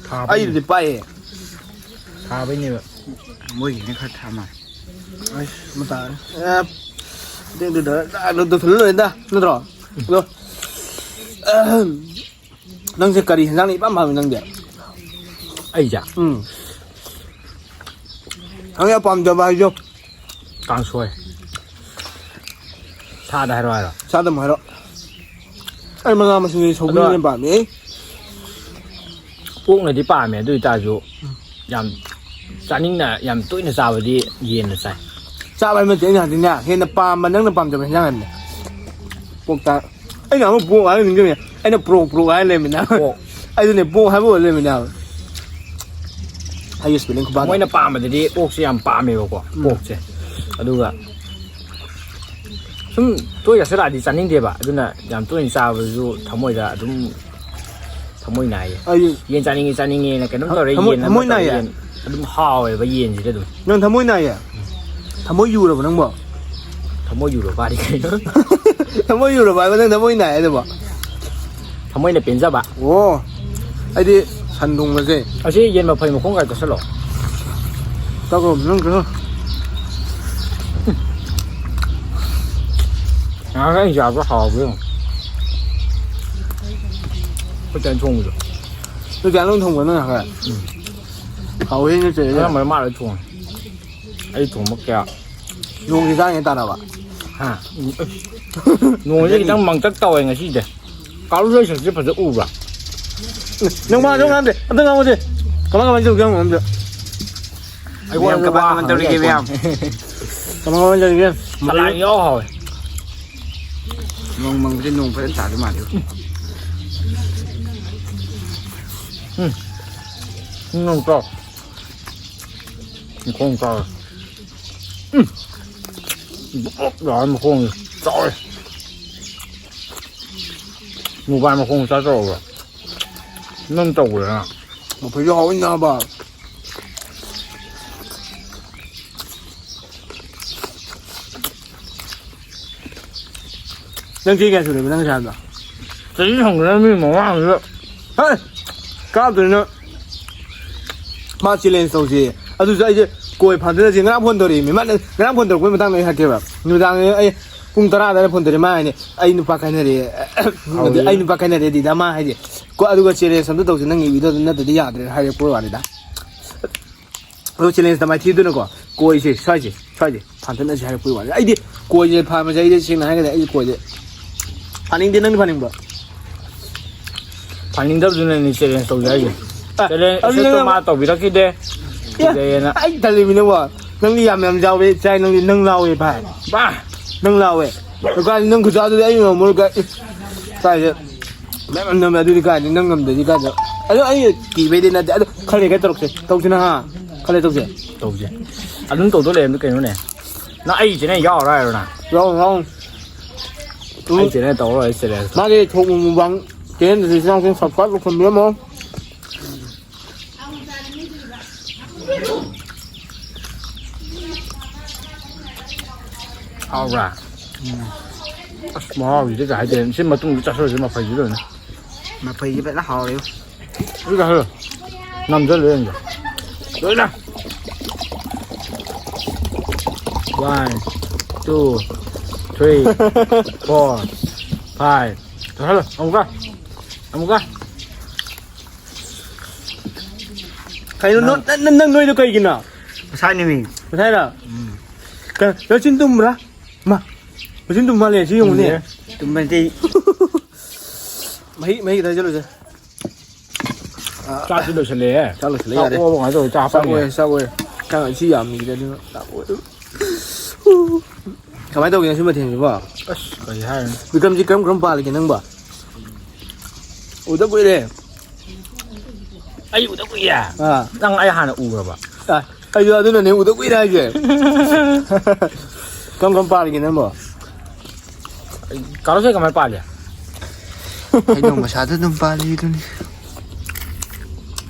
ꯊꯥꯕꯩꯅꯦ꯫ ꯑꯩꯗꯨꯗꯤ ꯄꯥꯛꯑꯦ꯫ ꯊꯥꯕꯩꯅꯦꯕ꯫ ꯃꯣꯏꯒꯤꯅꯦ ꯈꯔ ꯊꯥ ꯃꯥꯜꯂꯦ꯫ ꯑꯩꯁ, ꯃꯇꯥ-, ꯑꯦ, ꯑꯗꯨ, ꯑꯗꯨ, ꯑꯗꯨ, ꯑꯗꯨ ꯐꯖꯅ ꯂꯣꯏꯗ, ꯅꯠꯇ꯭ꯔꯣ? ꯑꯗꯣ, ꯑꯍꯝ, ꯅꯪꯁꯦ ꯀꯔꯤ ꯍꯦꯟꯖꯥꯡꯅ ꯏꯄꯥꯝ ꯄꯥꯝꯃꯤ ꯅꯪꯗꯤ? ꯑꯩꯁꯦ? ꯎꯝ꯫ ꯅꯪꯒꯤ ꯑꯄꯥꯝꯖꯕ ꯍꯥꯏꯖꯧ꯫ ꯀꯥꯡꯁꯣꯏ꯫ ꯁꯥꯗ ꯍꯥꯏꯔꯣ ꯍꯥꯏꯔꯣ? ꯁꯥꯗ ꯑꯃꯨꯛ ꯍꯥꯏꯔꯣ꯫ ꯑꯩ ꯃꯅꯥ ꯃꯁꯤꯡꯗꯤ ꯁꯧꯒ꯭ꯔꯤꯅ ꯑꯗꯣ ꯄꯥꯝꯃꯤ꯫ ꯑꯣꯛꯅꯗꯤ ꯄꯥꯝꯃꯦ, ꯑꯗꯨ ꯑꯣꯏꯇꯥꯔꯁꯨ ꯌꯥꯝ ꯆꯥꯅꯤꯡꯅ, ꯌꯥꯝ ꯇꯣꯏꯅ ꯆꯥꯕꯗꯤ ꯌꯦꯟꯅ ꯆꯥꯏ꯫ ꯆꯥꯕ ꯍꯥꯏꯕ ꯅꯠꯇꯦ, ꯑꯩꯅ ꯍꯥꯏꯗꯤꯅꯦ, ꯍꯦꯟꯅ ꯄꯥꯝꯕ ꯅꯪꯅ ꯄꯥꯝꯖꯕ ꯍꯦꯟꯖꯥꯡ ꯍꯥꯏꯕꯅꯦ꯫ ꯄꯣꯛꯇ-, ꯑꯩꯅ ꯑꯃꯨꯛ ꯄꯣꯛ ꯍꯥꯏꯔ ꯅꯤꯡꯁꯤꯡꯉꯦ, ꯑꯩꯅ ꯄ꯭ꯔꯣꯛ ꯄ꯭ꯔꯣꯛ ꯍꯥꯏꯔ ꯂꯩꯔꯝꯃꯤꯅꯦ꯫ ꯄꯣꯛ꯫ ꯑꯩꯗꯨꯅꯦ ꯄꯣꯛ ꯍꯥꯏꯕ ꯑꯣꯏꯔ ꯂꯩꯔꯝꯃꯤꯅꯦ ꯍꯥꯏꯕ꯫ ꯑꯩꯒꯤ spelling ꯈꯨꯄꯥꯗꯣ꯫ ꯃꯣꯏꯅ ꯄꯥꯝꯕꯗꯗꯤ ꯑꯣꯛꯁꯦ ꯌꯥꯝ ꯄꯥꯝꯃꯦꯕꯀꯣ, ꯎꯝ꯫ ꯄꯣꯛꯁꯦ꯫ ꯑꯗꯨꯒ ꯁꯨꯝ ꯇꯣꯏ ꯆꯥꯁꯤꯜꯂꯛꯑꯗꯤ ꯆꯥꯅꯤꯡꯗꯦꯕ, ꯑꯗꯨꯅ ꯌꯥꯝ ꯇꯣꯏꯅ ꯆꯥꯕꯗꯨꯁꯨ ꯊꯃꯣꯏꯗ ꯑꯗꯨꯝ ꯊꯃꯣꯏ ꯅꯥꯏꯌꯦ꯫ ꯑꯩ ꯌꯦꯟ ꯆꯥꯅꯤꯡꯉꯦ, ꯆꯥꯅꯤꯡꯉꯦꯅ ꯀꯩꯅꯣꯝ ꯊ-, ꯇꯧꯔꯦ, ꯊꯃꯣꯏ, ꯌꯦꯟ ꯑꯃ ꯊꯃꯣꯏ ꯇꯧꯔꯦ, ꯅꯥꯏꯌꯦ? ꯌꯦꯟ ꯑꯗꯨꯝ ꯍꯥꯎꯋꯦꯕ ꯌꯦꯟꯁꯤꯗꯤ ꯑꯗꯨꯝ꯫ ꯅꯪ ꯊꯃꯣꯏ ꯅꯥꯏꯌꯦ? ꯊꯃꯣꯏ ꯌꯨꯔꯕ ꯅꯪꯕꯣ? ꯊꯃꯣꯏ ꯌꯨꯔꯕ ꯍꯥꯏꯗꯤ ꯀꯩꯅꯣ? ꯊꯃꯣꯏ ꯌꯨꯔꯕ ꯍꯥꯏꯕ ꯅꯪ ꯊꯃꯣꯏ ꯅꯥꯏ ꯍꯥꯏꯗꯨꯕꯣ? ꯊꯃꯣꯏꯅ ꯄꯦꯟꯖꯕ꯫ ꯑꯣ, ꯑꯩꯗꯤ ꯁꯟ ꯊꯣꯡꯕꯁꯦ꯫ ꯑꯁꯤ ꯌꯦꯟ ꯃꯐꯩ ꯃꯈꯣꯡ ꯀꯥꯏ ꯆꯠꯁꯜꯂꯣ꯫ ꯇꯧꯔꯣ, ꯅꯪ ꯀꯩꯅꯣ꯫ ꯉꯥꯏꯍꯥꯛ ꯑꯩ ꯆꯥꯕ ꯍꯥꯎꯕ꯭ꯔꯥ ꯌꯦꯡꯉꯣ꯫ ꯑꯩꯈꯣꯏ ꯆꯥꯅ ꯊꯣꯡꯕꯗꯣ꯫ ꯅꯣꯏ ꯆꯥꯅ ꯊꯣꯡꯕ ꯅꯪ ꯉꯥꯏꯍꯥꯛ? ꯎꯝ꯫ ꯍꯥꯎꯋꯦ ꯅꯣꯏ ꯆꯦ꯫ ꯑꯅꯝꯕꯅ ꯃꯥ ꯂꯣꯏ ꯊꯣꯡꯉꯦ꯫ ꯑꯩ ꯊꯣꯡꯕ ꯀꯌꯥ ꯅꯣꯡꯁꯤ ꯆꯥꯡꯉꯦ ꯇꯥꯔꯕ? ꯍꯥ? ꯎꯝ, ꯑꯁ꯫ ꯅꯣꯡꯁꯦ ꯈꯤꯇꯪ ꯃꯪꯇꯛ ꯇꯧꯋꯦ ꯉꯁꯤꯁꯦ꯫ ꯀꯥꯂꯨ ꯂꯩ ꯁꯛꯁꯦ ꯐꯖ ꯎꯕ꯭ꯔꯥ? ꯅꯪ ꯃꯥ ꯑꯗꯨꯝ ꯉꯥꯡꯗꯦ, ꯑꯝꯇ ꯉꯥꯡꯉꯨꯁꯦ꯫ ꯀꯃꯥꯏ ꯀꯃꯥꯏ ꯇꯧꯒꯦ ꯍꯪꯉꯣ ꯑꯝꯇ꯫ ꯑꯩꯉꯣꯟꯗ ꯃꯌꯥꯝ ꯀꯃꯥꯏ ꯋꯥ ꯀꯃꯥꯏ ꯇꯧꯔꯤꯒꯦ ꯍꯪꯉꯦ ꯃꯌꯥꯝ? ꯀꯃꯥꯏ ꯀꯃꯥꯏ ꯇꯧꯔꯤꯒꯦ? ꯁꯂꯥꯠ ꯌꯥꯎ ꯍꯥꯎꯋꯦ꯫ ꯅꯣꯡ ꯃꯪꯕꯁꯦ ꯅꯣꯡ ꯐꯖꯅ ꯇꯥꯗꯧ ꯃꯥꯜꯂꯦ꯫ ꯎꯝ꯫ ꯎꯝ, ꯅꯣꯡ ꯇꯥꯎ꯫ ꯃꯈꯣꯡ ꯆꯥꯎꯔꯦ꯫ ꯎꯝ꯫ ꯕꯣꯞ ꯂꯥꯎꯔ ꯃꯈꯣꯡꯁꯦ ꯆꯥꯎꯔꯦ꯫ ꯃꯨꯕꯥꯏ ꯃꯈꯣꯡ ꯆꯥ ꯆꯥꯎꯕ꯭ꯔꯥ? ꯅꯪ ꯇꯧꯕ꯭ꯔꯥ? ꯃꯐꯩꯁꯨ ꯍꯥꯎꯋꯤ ꯅꯥꯕ꯫ ꯅꯪ ꯆꯍꯤ ꯀꯌꯥ ꯁꯨꯔꯦꯕ ꯅꯪ ꯁꯥꯟꯅꯕ? ꯆꯍꯤ ꯍꯪꯒꯗꯕ ꯃꯤ ꯃꯃꯥꯡꯁꯤꯗ꯫ ꯍꯦ! ꯀꯥꯞꯇꯣꯏꯅ꯫ ꯃꯥ challenge ꯇꯧꯁꯤ꯫ ꯑꯗꯨꯁꯨ ꯑꯩꯁꯦ ꯀꯣꯏ ꯐꯥꯟꯗꯅꯁꯦ ꯉꯔꯥꯡ ꯐꯣꯟ ꯇꯧꯔꯛꯏꯃꯤ꯫ ꯃꯥꯅ ꯉꯔꯥꯡ ꯐꯣꯟ ꯇꯧꯔꯛꯄꯩ ꯃꯇꯥꯡꯗ ꯑꯩ ꯍꯥꯏꯔꯛꯀꯦꯕ꯫ ꯅꯨꯃꯤꯗꯥꯡ ꯑꯩ ꯄꯨꯡ ꯇꯔꯥ ꯑꯗꯨꯋꯥꯏꯗ ꯐꯣꯟ ꯇꯧꯔꯛꯑꯦ꯫ ꯃꯥ ꯍꯥꯏꯅꯤ, "ꯑꯩ ꯅꯨꯄꯥ ꯀꯥꯏꯅꯔꯦ"꯫ ꯑꯗꯨ "ꯑꯩ ꯅꯨꯄꯥ ꯀꯥꯏꯅꯔꯦ" ꯑꯗꯨꯗ ꯃꯥ ꯍꯥꯏꯗꯤ, "ꯀꯣ, ꯑꯗꯨꯒ ꯆꯦꯂꯦꯟꯖ ꯑꯝꯇ ꯇꯧꯁꯦ, ꯅꯪꯒꯤ ꯚꯤꯗꯤꯑꯣꯗꯨ ꯅꯠꯇ꯭ꯔꯗꯤ ꯌꯥꯗ꯭ꯔꯦ" ꯍꯥꯏꯔꯛꯄ ꯋꯥꯅꯤꯗ꯫ ꯑꯗꯣ ꯆꯦꯂꯦꯟꯖꯇ ꯃꯥꯏꯊꯤꯗꯨꯅꯀꯣ, ꯀꯣꯏꯁꯦ ꯁ꯭ꯋꯥꯏꯁꯦ, ꯁ꯭ꯋꯥꯏꯁꯦ ꯐꯥꯟꯗꯠꯅꯁꯦ ꯍꯥꯏꯔꯛꯄꯒꯤ ꯋꯥꯅꯤ꯫ ꯑꯩꯗꯤ ꯀꯣꯏꯁꯦ ꯐꯥꯟꯕꯁꯦ, ꯑꯩꯗꯤ ꯁꯦꯡꯅ ꯍꯥꯏꯔꯒꯗꯤ ꯑꯩꯗꯤ ꯀꯣꯏꯁꯦ ꯐꯥꯅꯤꯡꯗꯦ꯫ ꯅꯪꯗꯤ ꯐꯥꯅꯤꯡꯕ꯭ꯔꯣ? ꯐꯥꯅꯤꯡꯗꯕꯗꯨꯅꯅꯤ ꯆꯦꯂꯦꯟꯖ ꯇꯧꯖꯦ ꯍꯥꯏꯁꯦ꯫ ꯑꯦ, ꯆꯦꯂꯦꯟꯖ ꯑꯗꯨꯗꯤ ꯁꯦꯠꯇꯣ ꯅꯪ ꯃꯥ ꯇꯧꯕꯤꯔꯛꯈꯤꯗꯦ꯫ ꯑꯦ, ꯀꯤꯖꯩꯌꯦꯅ꯫ ꯑꯩ ꯇꯜꯂꯤꯃꯤꯅꯀꯣ꯫ ꯅꯪꯗꯤ ꯌꯥꯝ ꯌꯥꯝ ꯌꯥꯎꯋꯦ ꯆꯥꯏ, ꯅꯪꯗꯤ ꯅꯪ ꯂꯥꯎꯋꯦ ꯚꯥꯏ꯫ ꯕꯥ! ꯅꯪ ꯂꯥꯎꯋꯦ꯫ ꯀꯥꯏꯗꯤ ꯅꯪ ꯈꯨꯆꯥꯗꯨꯗꯤ ꯑꯩ ꯉꯝꯃꯔꯣꯏ ꯀꯥꯏ꯫ ꯀꯥꯏꯗꯤ ꯃꯌꯥꯝ ꯅꯝꯃꯦ ꯑꯗꯨꯗꯤ ꯀꯥꯏꯗꯤ ꯅꯪ ꯉꯝꯗ꯭ꯔꯗꯤ ꯀꯥꯏꯗ꯫ ꯑꯗꯣ ꯑꯩ ꯀꯤꯕꯩꯗꯤ ꯅꯠꯇꯦ꯫ ꯑꯗꯣ ꯈꯜꯂꯦ ꯀꯩ ꯇꯧꯔꯛꯁꯦ꯫ ꯇꯧꯁꯤꯅ ꯍꯥ? ꯈꯜꯂꯦ ꯇꯧꯁꯦ꯫ ꯇꯧꯁꯦ꯫ ꯑꯗꯨꯝ ꯇꯧꯗꯧ ꯂꯩꯔꯝꯗꯤ ꯀꯩꯅꯣꯅꯦ? ꯅꯪ ꯑꯩꯁꯦ ꯅꯪ ꯌꯥꯎꯔꯣꯏ ꯍꯥꯏꯔꯣ ꯅꯪ? ꯌꯥꯎꯔꯣꯏ, ꯌꯥꯎꯔꯣꯏ꯫ ꯑꯩ ꯆꯦꯅꯦꯜ ꯇꯧꯔꯣꯏ, ꯑꯩ ꯆꯦꯅꯦꯜ꯫ ꯃꯥꯒꯤ ꯊꯣꯡ ꯃꯨꯛꯕꯥꯡ ꯆꯦꯅꯦꯜꯗꯨꯁꯨ ꯆꯪꯉꯛꯇꯅ subscribe ꯇꯧꯁꯟꯕꯤꯔꯝꯃꯣ꯫ ꯍꯥꯎꯕ꯭ꯔꯥ? ꯎꯝ꯫ ꯑꯁ, ꯃꯍꯥꯎꯁꯤꯗꯤ ꯀꯩ ꯍꯥꯏꯗꯣꯏꯅꯣ? ꯁꯤ ꯃꯇꯨꯡꯗ ꯆꯥꯁꯤꯜꯂꯁꯤ ꯃꯐꯩꯁꯤ ꯂꯣꯏꯅ꯫ ꯃꯐꯩꯁꯤ ꯐꯖꯅ ꯍꯥꯎꯔꯦ꯫ ꯑꯗꯨ ꯆꯥꯁꯤꯜꯂꯣ꯫ ꯅꯝꯁꯤꯜꯂꯨ ꯌꯦꯡꯒꯦ꯫ ꯂꯣꯏꯅ꯫ One, two, three, four, five꯫ ꯆꯥꯁꯤꯜꯂꯣ꯫ ꯑꯃꯨꯛꯀ꯫ ꯑꯃꯨꯛꯀ꯫ ꯀꯩꯅꯣ, ꯅꯪ ꯅꯣ-, ꯅꯪ, ꯅꯪ, ꯅꯪ ꯅꯣꯏꯗꯣ ꯀꯩꯒꯤꯅꯣ? ꯃꯁꯥꯏꯅꯦꯃꯤ꯫ ꯃꯁꯥꯏꯔꯣ? ꯎꯝ꯫ ꯀ-, ꯅꯆꯤꯟ ꯇꯨꯝꯕ꯭ꯔꯥ? ꯃꯥ, ꯃꯆꯤꯟ ꯇꯨꯝ ꯃꯥꯜꯂꯦ, ꯁꯤ ꯌꯦꯡꯉꯨꯅꯦ꯫ ꯇꯨꯝꯗꯦ꯫ ꯃꯍꯤ, ꯃꯍꯤ ꯈꯤꯇꯪ ꯍꯩꯖꯤꯜꯂꯨꯁꯦ꯫ ꯆꯥꯛꯇꯤ ꯂꯣꯏꯁꯜꯂꯦꯍꯦ꯫ ꯆꯥꯛ ꯂꯣꯏꯁꯜꯂꯦ, ꯆꯥꯛ ꯌꯥꯔꯦ꯫ ꯑꯣꯛꯑꯕꯣ ꯀꯃꯥꯏꯅ ꯇꯧꯔꯦ? ꯆꯥꯛ ꯆꯥꯛ ꯍꯥꯞꯄꯅꯤ꯫ ꯑꯣꯛꯑꯦ, ꯆꯥꯛ ꯑꯣꯛꯑꯦ꯫ ꯆꯥꯛ ꯁꯤ ꯌꯥꯝꯃꯤꯗ ꯑꯗꯨꯅ ꯆꯥꯛ ꯑꯣꯛꯑꯦ꯫ ꯀꯃꯥꯏꯅ ꯇꯧꯒꯦ ꯉꯁꯤ ꯃꯊꯦꯜꯁꯤꯕꯣ? ꯑꯁ, ꯀꯔꯤ ꯍꯥꯏꯔꯨꯅꯤ? ꯕꯤꯀ꯭ꯔꯝꯖꯤꯠ ꯀꯔꯝ ꯀꯔꯝ ꯄꯥꯜꯂꯤꯒꯦ ꯅꯪꯕꯣ? ꯎꯗ ꯀꯨꯏꯔꯦ꯫ ꯑꯩ ꯎꯗ ꯀꯨꯏꯔꯦ? ꯑꯥ꯫ ꯅꯪ ꯑꯩ ꯍꯥꯟꯅ ꯎꯈ꯭ꯔꯕ? ꯑꯥ, ꯑꯩꯁꯨ ꯑꯗꯨꯅꯅꯦ ꯎꯗ ꯀꯨꯏꯔꯦ ꯍꯥꯏꯁꯦ꯫ ꯀꯔꯝ ꯀꯔꯝ ꯄꯥꯜꯂꯤꯒꯦ ꯅꯪꯕꯣ? ꯀꯥꯔꯣꯁꯦ ꯀꯃꯥꯏ ꯄꯥꯜꯂꯤ? ꯍꯩꯅꯧ ꯃꯁꯥꯗ ꯑꯗꯨꯝ ꯄꯥꯜꯂꯤ ꯑꯗꯨꯅꯤ꯫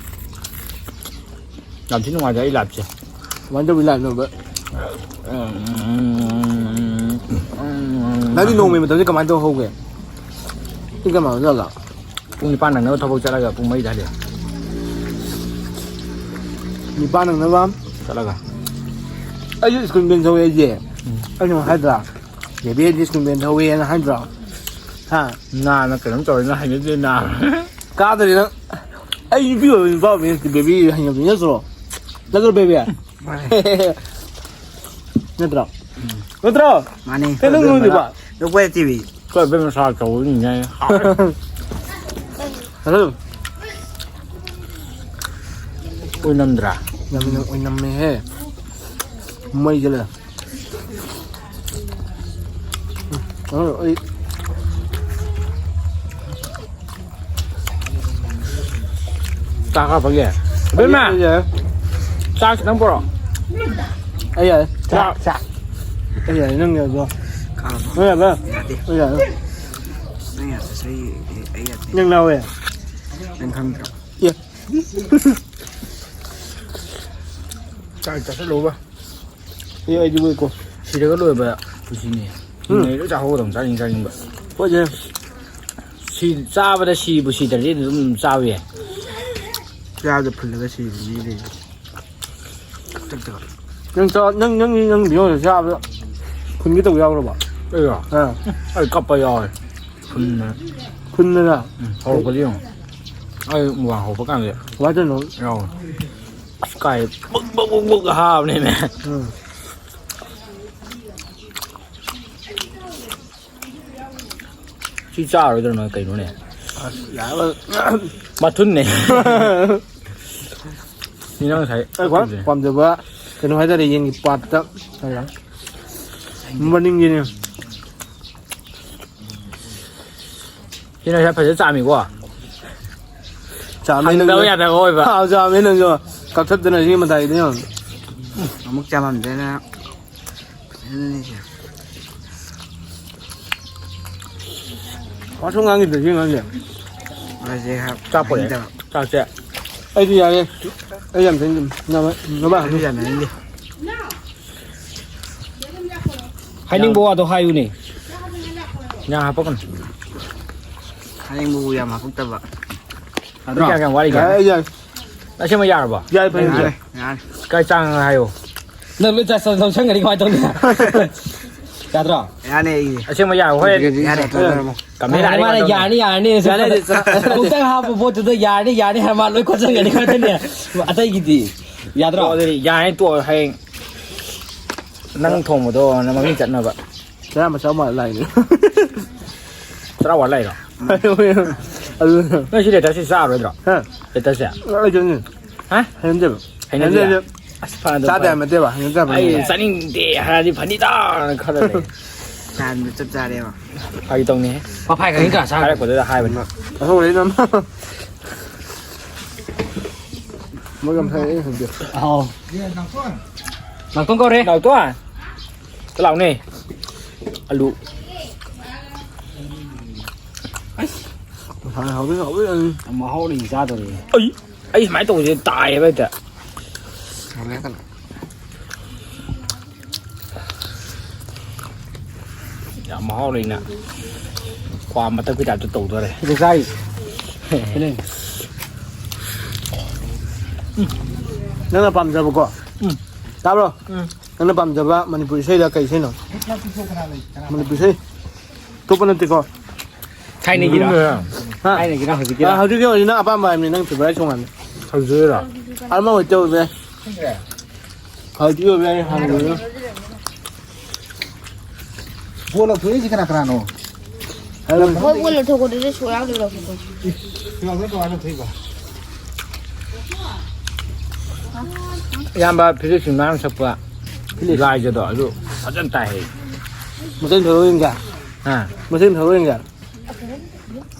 ꯌꯥꯝ ꯊꯤ ꯅꯨꯡꯉꯥꯏꯖꯔꯦ ꯑꯩ ꯂꯥꯏꯐꯁꯦ꯫ ꯀꯃꯥꯏꯅ ꯇꯧꯕ ꯂꯥꯏꯐꯅꯣꯕ? ꯅꯪꯗꯤ ꯅꯣꯡꯃꯩ ꯃꯇꯝꯁꯦ ꯀꯃꯥꯏꯅ ꯇꯧꯍꯧꯒꯦ? ꯄꯨꯡ ꯀꯌꯥ ꯃꯥꯡꯖꯜꯂꯣ? ꯄꯨꯡ ꯅꯤꯄꯥꯟ ꯅꯪꯅꯕ ꯊꯕꯛ ꯆꯠꯂꯒ ꯄꯨꯡ ꯃꯔꯤꯗ ꯍꯜꯂꯛꯑꯦ꯫ ꯅꯤꯄꯥꯟ ꯅꯪꯅꯕ꯫ ꯆꯠꯂꯒ꯫ ꯑꯩꯁꯨ ꯁ꯭ꯀꯨꯜ ꯕꯦꯟ ꯊꯧꯋꯦ ꯑꯩꯁꯦ꯫ ꯎꯝ꯫ ꯑꯩꯅ ꯍꯥꯏꯗ꯭ꯔꯥ? ꯕꯦꯕꯤ ꯑꯩꯗꯤ ꯁ꯭ꯀꯨꯜ ꯕꯦꯟ ꯊꯧꯋꯦꯅ ꯍꯥꯏꯗ꯭ꯔꯥ? ꯍꯥ? ꯅꯥꯅ ꯀꯩꯅꯣꯝ ꯇꯧꯔꯦ, ꯅꯪ ꯍꯩꯅꯗꯦ ꯅꯥ꯫ ꯀꯥꯗ꯭ꯔꯦ ꯅꯪ꯫ ꯑꯩ ꯅꯨꯄꯤ ꯑꯣꯏꯕ ꯅꯨꯄꯥ ꯑꯣꯏꯕ ꯅꯠꯇꯦ, ꯕꯦꯕꯤ ꯍꯩꯅꯕꯤ ꯅꯠꯇ꯭ꯔꯣ? ꯅꯠꯇ꯭ꯔꯣ, ꯕꯦꯕꯤ? ꯃꯥꯅꯦ꯫ ꯅꯠꯇ꯭ꯔꯣ? ꯎꯝ꯫ ꯅꯠꯇ꯭ꯔꯣ? ꯃꯥꯅꯦ꯫ ꯀꯩ ꯅꯪ ꯅꯣꯏꯗꯨꯕ? ꯅꯣꯛꯄ ꯌꯥꯗꯦ ꯇꯤ ꯚꯤ꯫ ꯑꯩꯈꯣꯏ ꯑꯕꯦꯝ ꯃꯁꯥ ꯆꯥꯎꯕꯅꯤꯅꯦ꯫ ꯍꯜꯂꯣ꯫ ꯑꯣꯏꯅꯝꯗ꯭ꯔꯥ? ꯌꯥꯝꯅ ꯑꯣꯏꯅꯝꯃꯦꯍꯦ꯫ ꯃꯩꯁꯦ ꯂꯩ꯫ ꯑ, ꯑꯩ ꯆꯥꯛ ꯍꯥꯞꯄꯒꯦ꯫ ꯑꯕꯦꯝꯃ! ꯑꯩ ꯌꯥꯏ꯫ ꯆꯥꯛ ꯈꯤꯇꯪ ꯄꯨꯔꯛꯑꯣ꯫ ꯑꯩ ꯌꯥꯏ꯫ ꯆꯥꯛ, ꯆꯥꯛ꯫ ꯑꯩ ꯌꯥꯏ, ꯅꯪ ꯌꯥꯏꯀꯣ? ꯀꯥꯔꯕꯣ? ꯅꯪ ꯌꯥꯏꯕ? ꯌꯥꯗꯦ꯫ ꯑꯩ ꯌꯥꯏ꯫ ꯅꯪ ꯌꯥꯗ꯭ꯔꯁꯨ ꯑꯩ, ꯑꯩ ꯌꯥꯗꯦ꯫ ꯅꯪ ꯂꯥꯎꯋꯦ꯫ ꯅꯪ ꯈꯪꯗ꯭ꯔꯣ? ꯑꯦ꯫ ꯆꯥꯛ ꯆꯥꯁꯤꯜꯂꯨꯕ꯫ ꯑꯦ, ꯑꯩꯗꯤ ꯃꯣꯏꯀꯣ꯫ ꯁꯤꯔꯒ ꯂꯣꯏꯕ ꯄꯨꯟꯁꯤꯅꯤ꯫ ꯎꯝ꯫ ꯍꯤꯡꯉꯩ ꯂꯣꯏ ꯆꯥꯍꯧꯒꯗꯧꯅꯤ, ꯆꯥꯅꯤꯡ ꯆꯥꯅꯤꯡꯕ꯫ ꯍꯣꯏꯅꯦ꯫ ꯁꯤ ꯆꯥꯕꯗ ꯁꯤꯕꯨ ꯁꯤꯗ꯭ꯔꯗꯤ ꯑꯗꯨꯝ ꯆꯥꯕ ꯌꯥꯏ꯫ ꯆꯥꯕꯗ ꯐꯨꯜꯂꯒ ꯁꯤꯕ ꯃꯤ ꯂꯩ꯫ ꯇꯛ ꯇꯛ꯫ ꯅꯪ ꯆꯥ-, ꯅꯪ, ꯅꯪ, ꯅꯪ ꯚꯤꯗꯤꯑꯣꯗ ꯆꯥꯕꯗ ꯐꯨꯟꯒꯦ ꯇꯧꯕ ꯌꯥꯎꯔꯕ? ꯑꯩꯔꯣ? ꯑꯥ꯫ ꯑꯩ ꯀꯞꯄ ꯌꯥꯎꯋꯦ꯫ ꯐꯨꯟꯗꯅ꯫ ꯐꯨꯟꯗꯅ? ꯎꯝ, ꯍꯧꯔꯛꯄꯗꯤ ꯌꯦꯡꯉꯣ꯫ ꯑꯩ ꯃꯨꯛꯕꯥꯡ ꯍꯧꯔꯛꯄ ꯀꯥꯟꯗ ꯀꯃꯥꯏꯅ ꯇꯧꯔꯤꯅꯣ? ꯌꯥꯎꯋꯦ꯫ ꯑꯁ, ꯀꯥꯏ ꯕꯛ ꯕꯛ ꯕꯛ ꯕꯛ ꯍꯥꯕꯅꯦꯃꯦ꯫ ꯎꯝ꯫ ꯁꯤ ꯆꯥꯔꯣꯏꯗ꯭ꯔꯣ ꯅꯪ ꯀꯩꯅꯣꯅꯦ? ꯑꯁ, ꯌꯥꯔꯣꯏ꯫ ꯃꯊꯨꯟꯅꯦ꯫ ꯁꯤ ꯅꯪ ꯉꯁꯥꯏ ꯑꯩ ꯈ꯭ꯋꯥꯏ ꯄꯥꯝꯖꯕ ꯀꯩꯅꯣ ꯍꯥꯏꯇꯥꯔꯦ, ꯌꯦꯟꯒꯤ ꯄꯥꯠꯇ ꯍꯥꯏꯔ ꯃꯅꯤꯡꯒꯤꯅꯦ꯫ ꯁꯤ ꯅꯪ ꯉꯁꯥꯏ ꯐꯖꯅ ꯆꯥꯝꯃꯤꯀꯣ? ꯆꯥꯝꯃꯦ ꯍꯪꯗꯕ ꯅꯪꯁꯨ꯫ ꯌꯥꯗꯕ ꯑꯣꯏꯕ꯫ ꯍꯥꯎ, ꯆꯥꯝꯃꯦ ꯅꯪꯁꯨ꯫ ꯀꯛꯊꯠꯇꯅ ꯁꯤ ꯃꯇꯥꯏꯗ ꯌꯦꯡꯉꯣ꯫ ꯑꯃꯨꯛ ꯆꯥꯃꯝꯗꯅ ꯐꯖꯅꯅꯤꯁꯦ꯫ ꯋꯥꯁꯨ ꯉꯥꯡꯈꯤꯗ꯭ꯔꯦ ꯁꯤ ꯑꯉꯥꯡꯁꯦ꯫ ꯃꯥꯁꯦ ꯍꯥꯞ-, ꯆꯥꯛꯄꯨꯔꯦ꯫ ꯍꯥꯞꯅꯤꯡꯗꯕ꯫ ꯆꯥꯛꯁꯦ꯫ ꯑꯩꯗꯤ ꯌꯥꯔꯦ꯫ ꯑꯩ ꯌꯥꯝ ꯆꯥꯅꯤꯡꯗꯦ꯫ ꯅꯃ-, ꯅꯃ-, ꯑꯩꯁꯨ ꯌꯥꯝ ꯆꯥꯅꯤꯡꯗꯦ꯫ ꯍꯥꯏꯅꯤꯡꯕ ꯋꯥꯗꯣ ꯍꯥꯏꯌꯨꯅꯦ꯫ ꯌꯥꯝ ꯍꯥꯄꯛꯀꯅꯨ꯫ ꯍꯥꯏꯅꯤꯡꯕꯕꯨ ꯌꯥꯝ ꯍꯥꯄꯛꯇꯕ꯫ ꯅꯠꯇ꯭ꯔꯣ? ꯀꯌꯥ, ꯀꯌꯥꯝ ꯋꯥꯠꯂꯤꯒꯦ? ꯌꯥꯔꯦ, ꯌꯥꯔꯦ꯫ ꯑꯁꯦꯡꯕ ꯌꯥꯔꯕꯣ? ꯌꯥꯔꯦ, ꯐꯩ, ꯌꯥꯔꯦ, ꯌꯥꯔꯦ꯫ ꯀꯥꯏ ꯆꯥꯡ ꯍꯥꯏꯌꯣ꯫ ꯅꯪ ꯂꯣꯏ ꯆꯥ-, ꯆꯥ-, ꯂꯧꯁꯟꯒ꯭ꯔꯗꯤ ꯀꯃꯥꯏꯅ ꯇꯧꯅꯤ? ꯌꯥꯗ꯭ꯔꯣ? ꯌꯥꯅꯤ ꯑꯩꯒꯤ꯫ ꯑꯁꯦꯡꯕ ꯌꯥꯔꯕꯣ? ꯍꯣꯏ꯫ ꯌꯥꯔꯦ꯫ ꯀꯃꯦꯟ ꯃꯥꯅ ꯍꯥꯏꯔꯦ ꯃꯥꯅ ꯀꯃꯥꯏꯅ ꯇꯧꯅꯤ? ꯌꯥꯔꯅꯤ, ꯌꯥꯔꯅꯤ꯫ ꯌꯥꯅꯤ, ꯌꯥꯅꯤ, ꯆꯥ-, ꯄꯨꯡꯇꯪ ꯍꯥꯞꯄ ꯄꯣꯠꯇꯨꯗ ꯌꯥꯔꯅꯤ, ꯌꯥꯔꯅꯤ ꯍꯥꯏꯔ ꯃꯥ ꯂꯣꯏ ꯈꯣꯠꯆꯟꯒꯅꯤ ꯈꯣꯠꯆꯟꯅꯤ꯫ ꯑꯇꯩꯒꯤꯗꯤ ꯌꯥꯗ꯭ꯔꯣ? ꯑꯣ, ꯑꯗꯨꯗꯤ ꯌꯥꯔꯅꯤ, ꯇꯣꯛꯑꯣ꯫ ꯍꯌꯦꯡ ꯅꯪ ꯊꯣꯡꯕꯗꯣ ꯅꯪ ꯃꯃꯤꯡ ꯆꯠꯅꯕ꯫ ꯆꯔꯥ ꯃꯆꯥ ꯃꯥꯜꯂ ꯂꯥꯛꯏꯅꯦ꯫ ꯆꯔꯥ ꯋꯥꯠ ꯂꯥꯛꯏꯔꯣ? ꯑꯗꯨ ꯅꯣꯏ ꯁꯤ ꯂꯦꯇꯔꯁꯤ ꯆꯥꯔꯣꯏꯗ꯭ꯔꯣ? ꯍꯥ? ꯂꯦꯇꯔꯁꯦ? ꯑꯩ ꯆꯥꯅꯤꯡꯉꯤ꯫ ꯍꯥ? ꯍꯩꯅꯗꯦꯕ꯫ ꯍꯩꯅꯗꯦ? ꯍꯩꯅꯗꯦ꯫ ꯑꯁ, ꯐꯅ ꯑꯗꯨꯝ ꯆꯥꯗꯦ ꯐꯔꯦ꯫ ꯍꯥꯏꯕ ꯅꯠꯇꯦꯕ, ꯍꯩꯅꯗꯦ ꯍꯥꯏꯕ ꯑꯩ ꯍꯩꯅꯗꯦ꯫ ꯆꯥꯅꯤꯡꯗꯦ ꯍꯥꯏꯔꯗꯤ ꯐꯅꯤꯗ ꯈꯜꯂ ꯂꯩ꯫ ꯁꯥꯟꯕ ꯆꯞ ꯆꯥꯔꯦꯕ꯫ ꯐꯥꯒꯤ ꯇꯧꯅꯤꯍꯦ꯫ ꯄꯐꯥꯏ ꯈꯛꯇꯪ ꯀꯅꯥ ꯆꯥꯒꯦ? ꯍꯥꯏꯔꯛꯄꯗꯨꯗ ꯍꯥꯏꯕꯅꯤ꯫ ꯑꯁꯧꯕ ꯂꯩꯅ ꯑꯃ꯫ ꯃꯣꯏ ꯌꯥꯝ ꯐꯩ, ꯑꯩ ꯍꯩꯅꯗꯦ꯫ ꯑꯥꯎ꯫ ꯅꯥꯎꯇꯣꯟ ꯀꯧꯔꯦ꯫ ꯅꯥꯎꯇꯣꯟ꯫ ꯆꯠ ꯂꯥꯎꯅꯦ꯫ ꯑꯂꯨ꯫ ꯑꯁ꯫ ꯉꯁꯥꯏ ꯍꯥꯎꯕꯩ ꯍꯥꯎꯕꯩ ꯌꯥꯅꯤ꯫ ꯃꯍꯥꯎ ꯂꯩ ꯆꯥꯗꯧꯔꯤ꯫ ꯑꯩ, ꯑꯩ ꯁꯨꯃꯥꯏꯅ ꯇꯧꯕꯁꯦ ꯇꯥꯏꯌꯦꯕ ꯍꯦꯛꯇ꯫ ꯍꯥꯎꯕꯩ ꯀꯩꯅꯣ꯫ ꯌꯥꯝ ꯃꯍꯥꯎ ꯂꯩꯅ ꯀ꯭ꯋꯥ ꯃꯊꯛꯀꯤ ꯇꯥꯏꯞꯇ ꯇꯧꯗꯣꯔꯦ꯫ ꯁꯤꯗ ꯆꯥꯔꯤꯁꯦ꯫ ꯁꯤꯅꯦ꯫ ꯅꯪꯅ ꯄꯥꯝꯖꯕꯀꯣ꯫ ꯎꯝ꯫ ꯇꯥꯕ꯭ꯔꯣ? ꯎꯝ꯫ ꯅꯪꯅ ꯄꯥꯝꯖꯕ ꯃꯅꯤꯄꯨꯔ ꯏꯁꯩꯗ ꯀꯩ ꯏꯁꯩꯅꯣ? ꯃꯅꯤꯄꯨꯔ ꯏꯁꯩ꯫ ꯑꯇꯣꯞꯄ ꯅꯠꯇꯦꯀꯣ꯫ ꯊꯥꯏꯅꯒꯤꯔꯣ? ꯎꯝ꯫ ꯍꯥ? ꯊꯥꯏꯅꯒꯤꯔꯣ ꯍꯧꯖꯤꯛꯀꯤꯔꯣ? ꯑꯥ, ꯍꯧꯖꯤꯛꯀꯤ ꯑꯣꯏꯔꯗꯤ ꯅꯪ ꯑꯄꯥꯝꯕ ꯍꯥꯏꯕꯅꯤ, ꯅꯪ favourite song ꯍꯥꯏꯕꯅꯤ꯫ ꯍꯧꯖꯤꯛꯀꯤꯔꯣ? ꯑꯃ ꯑꯣꯏ ꯇꯧꯔꯁꯦ꯫ ꯍꯧꯖꯤꯛꯀꯤ ꯑꯣꯏꯕ ꯌꯥꯏ, ꯍꯥꯟꯅꯒꯤ ꯑꯣꯏꯕ꯫ ꯕꯣꯜ ꯂꯧꯊꯣꯛꯏꯁꯤ ꯀꯅꯥ ꯀꯅꯥꯅꯣ? ꯍꯣꯏ, ꯕꯣꯜ ꯂꯧꯊꯣꯛꯄꯗꯨꯗꯤ ꯁꯨꯛ ꯌꯥꯎꯗꯣꯏ ꯂꯧꯊꯣꯛꯄ꯫ ꯏꯌꯥꯝꯕ ꯐꯤꯂꯤꯞꯁꯤꯡ ꯃꯌꯥꯝ ꯁꯛꯄ ꯐꯤꯂꯤꯞ꯫ ꯂꯥꯏꯖꯗꯣ ꯑꯗꯨ ꯐꯖꯅ ꯇꯥꯏ ꯍꯥꯏ꯫ ꯃꯇꯦꯡ ꯊꯧꯔꯣ ꯌꯦꯡꯒꯦ꯫ ꯍꯥ? ꯃꯇꯦꯡ ꯊꯧꯔꯣ ꯌꯦꯡꯒꯦ꯫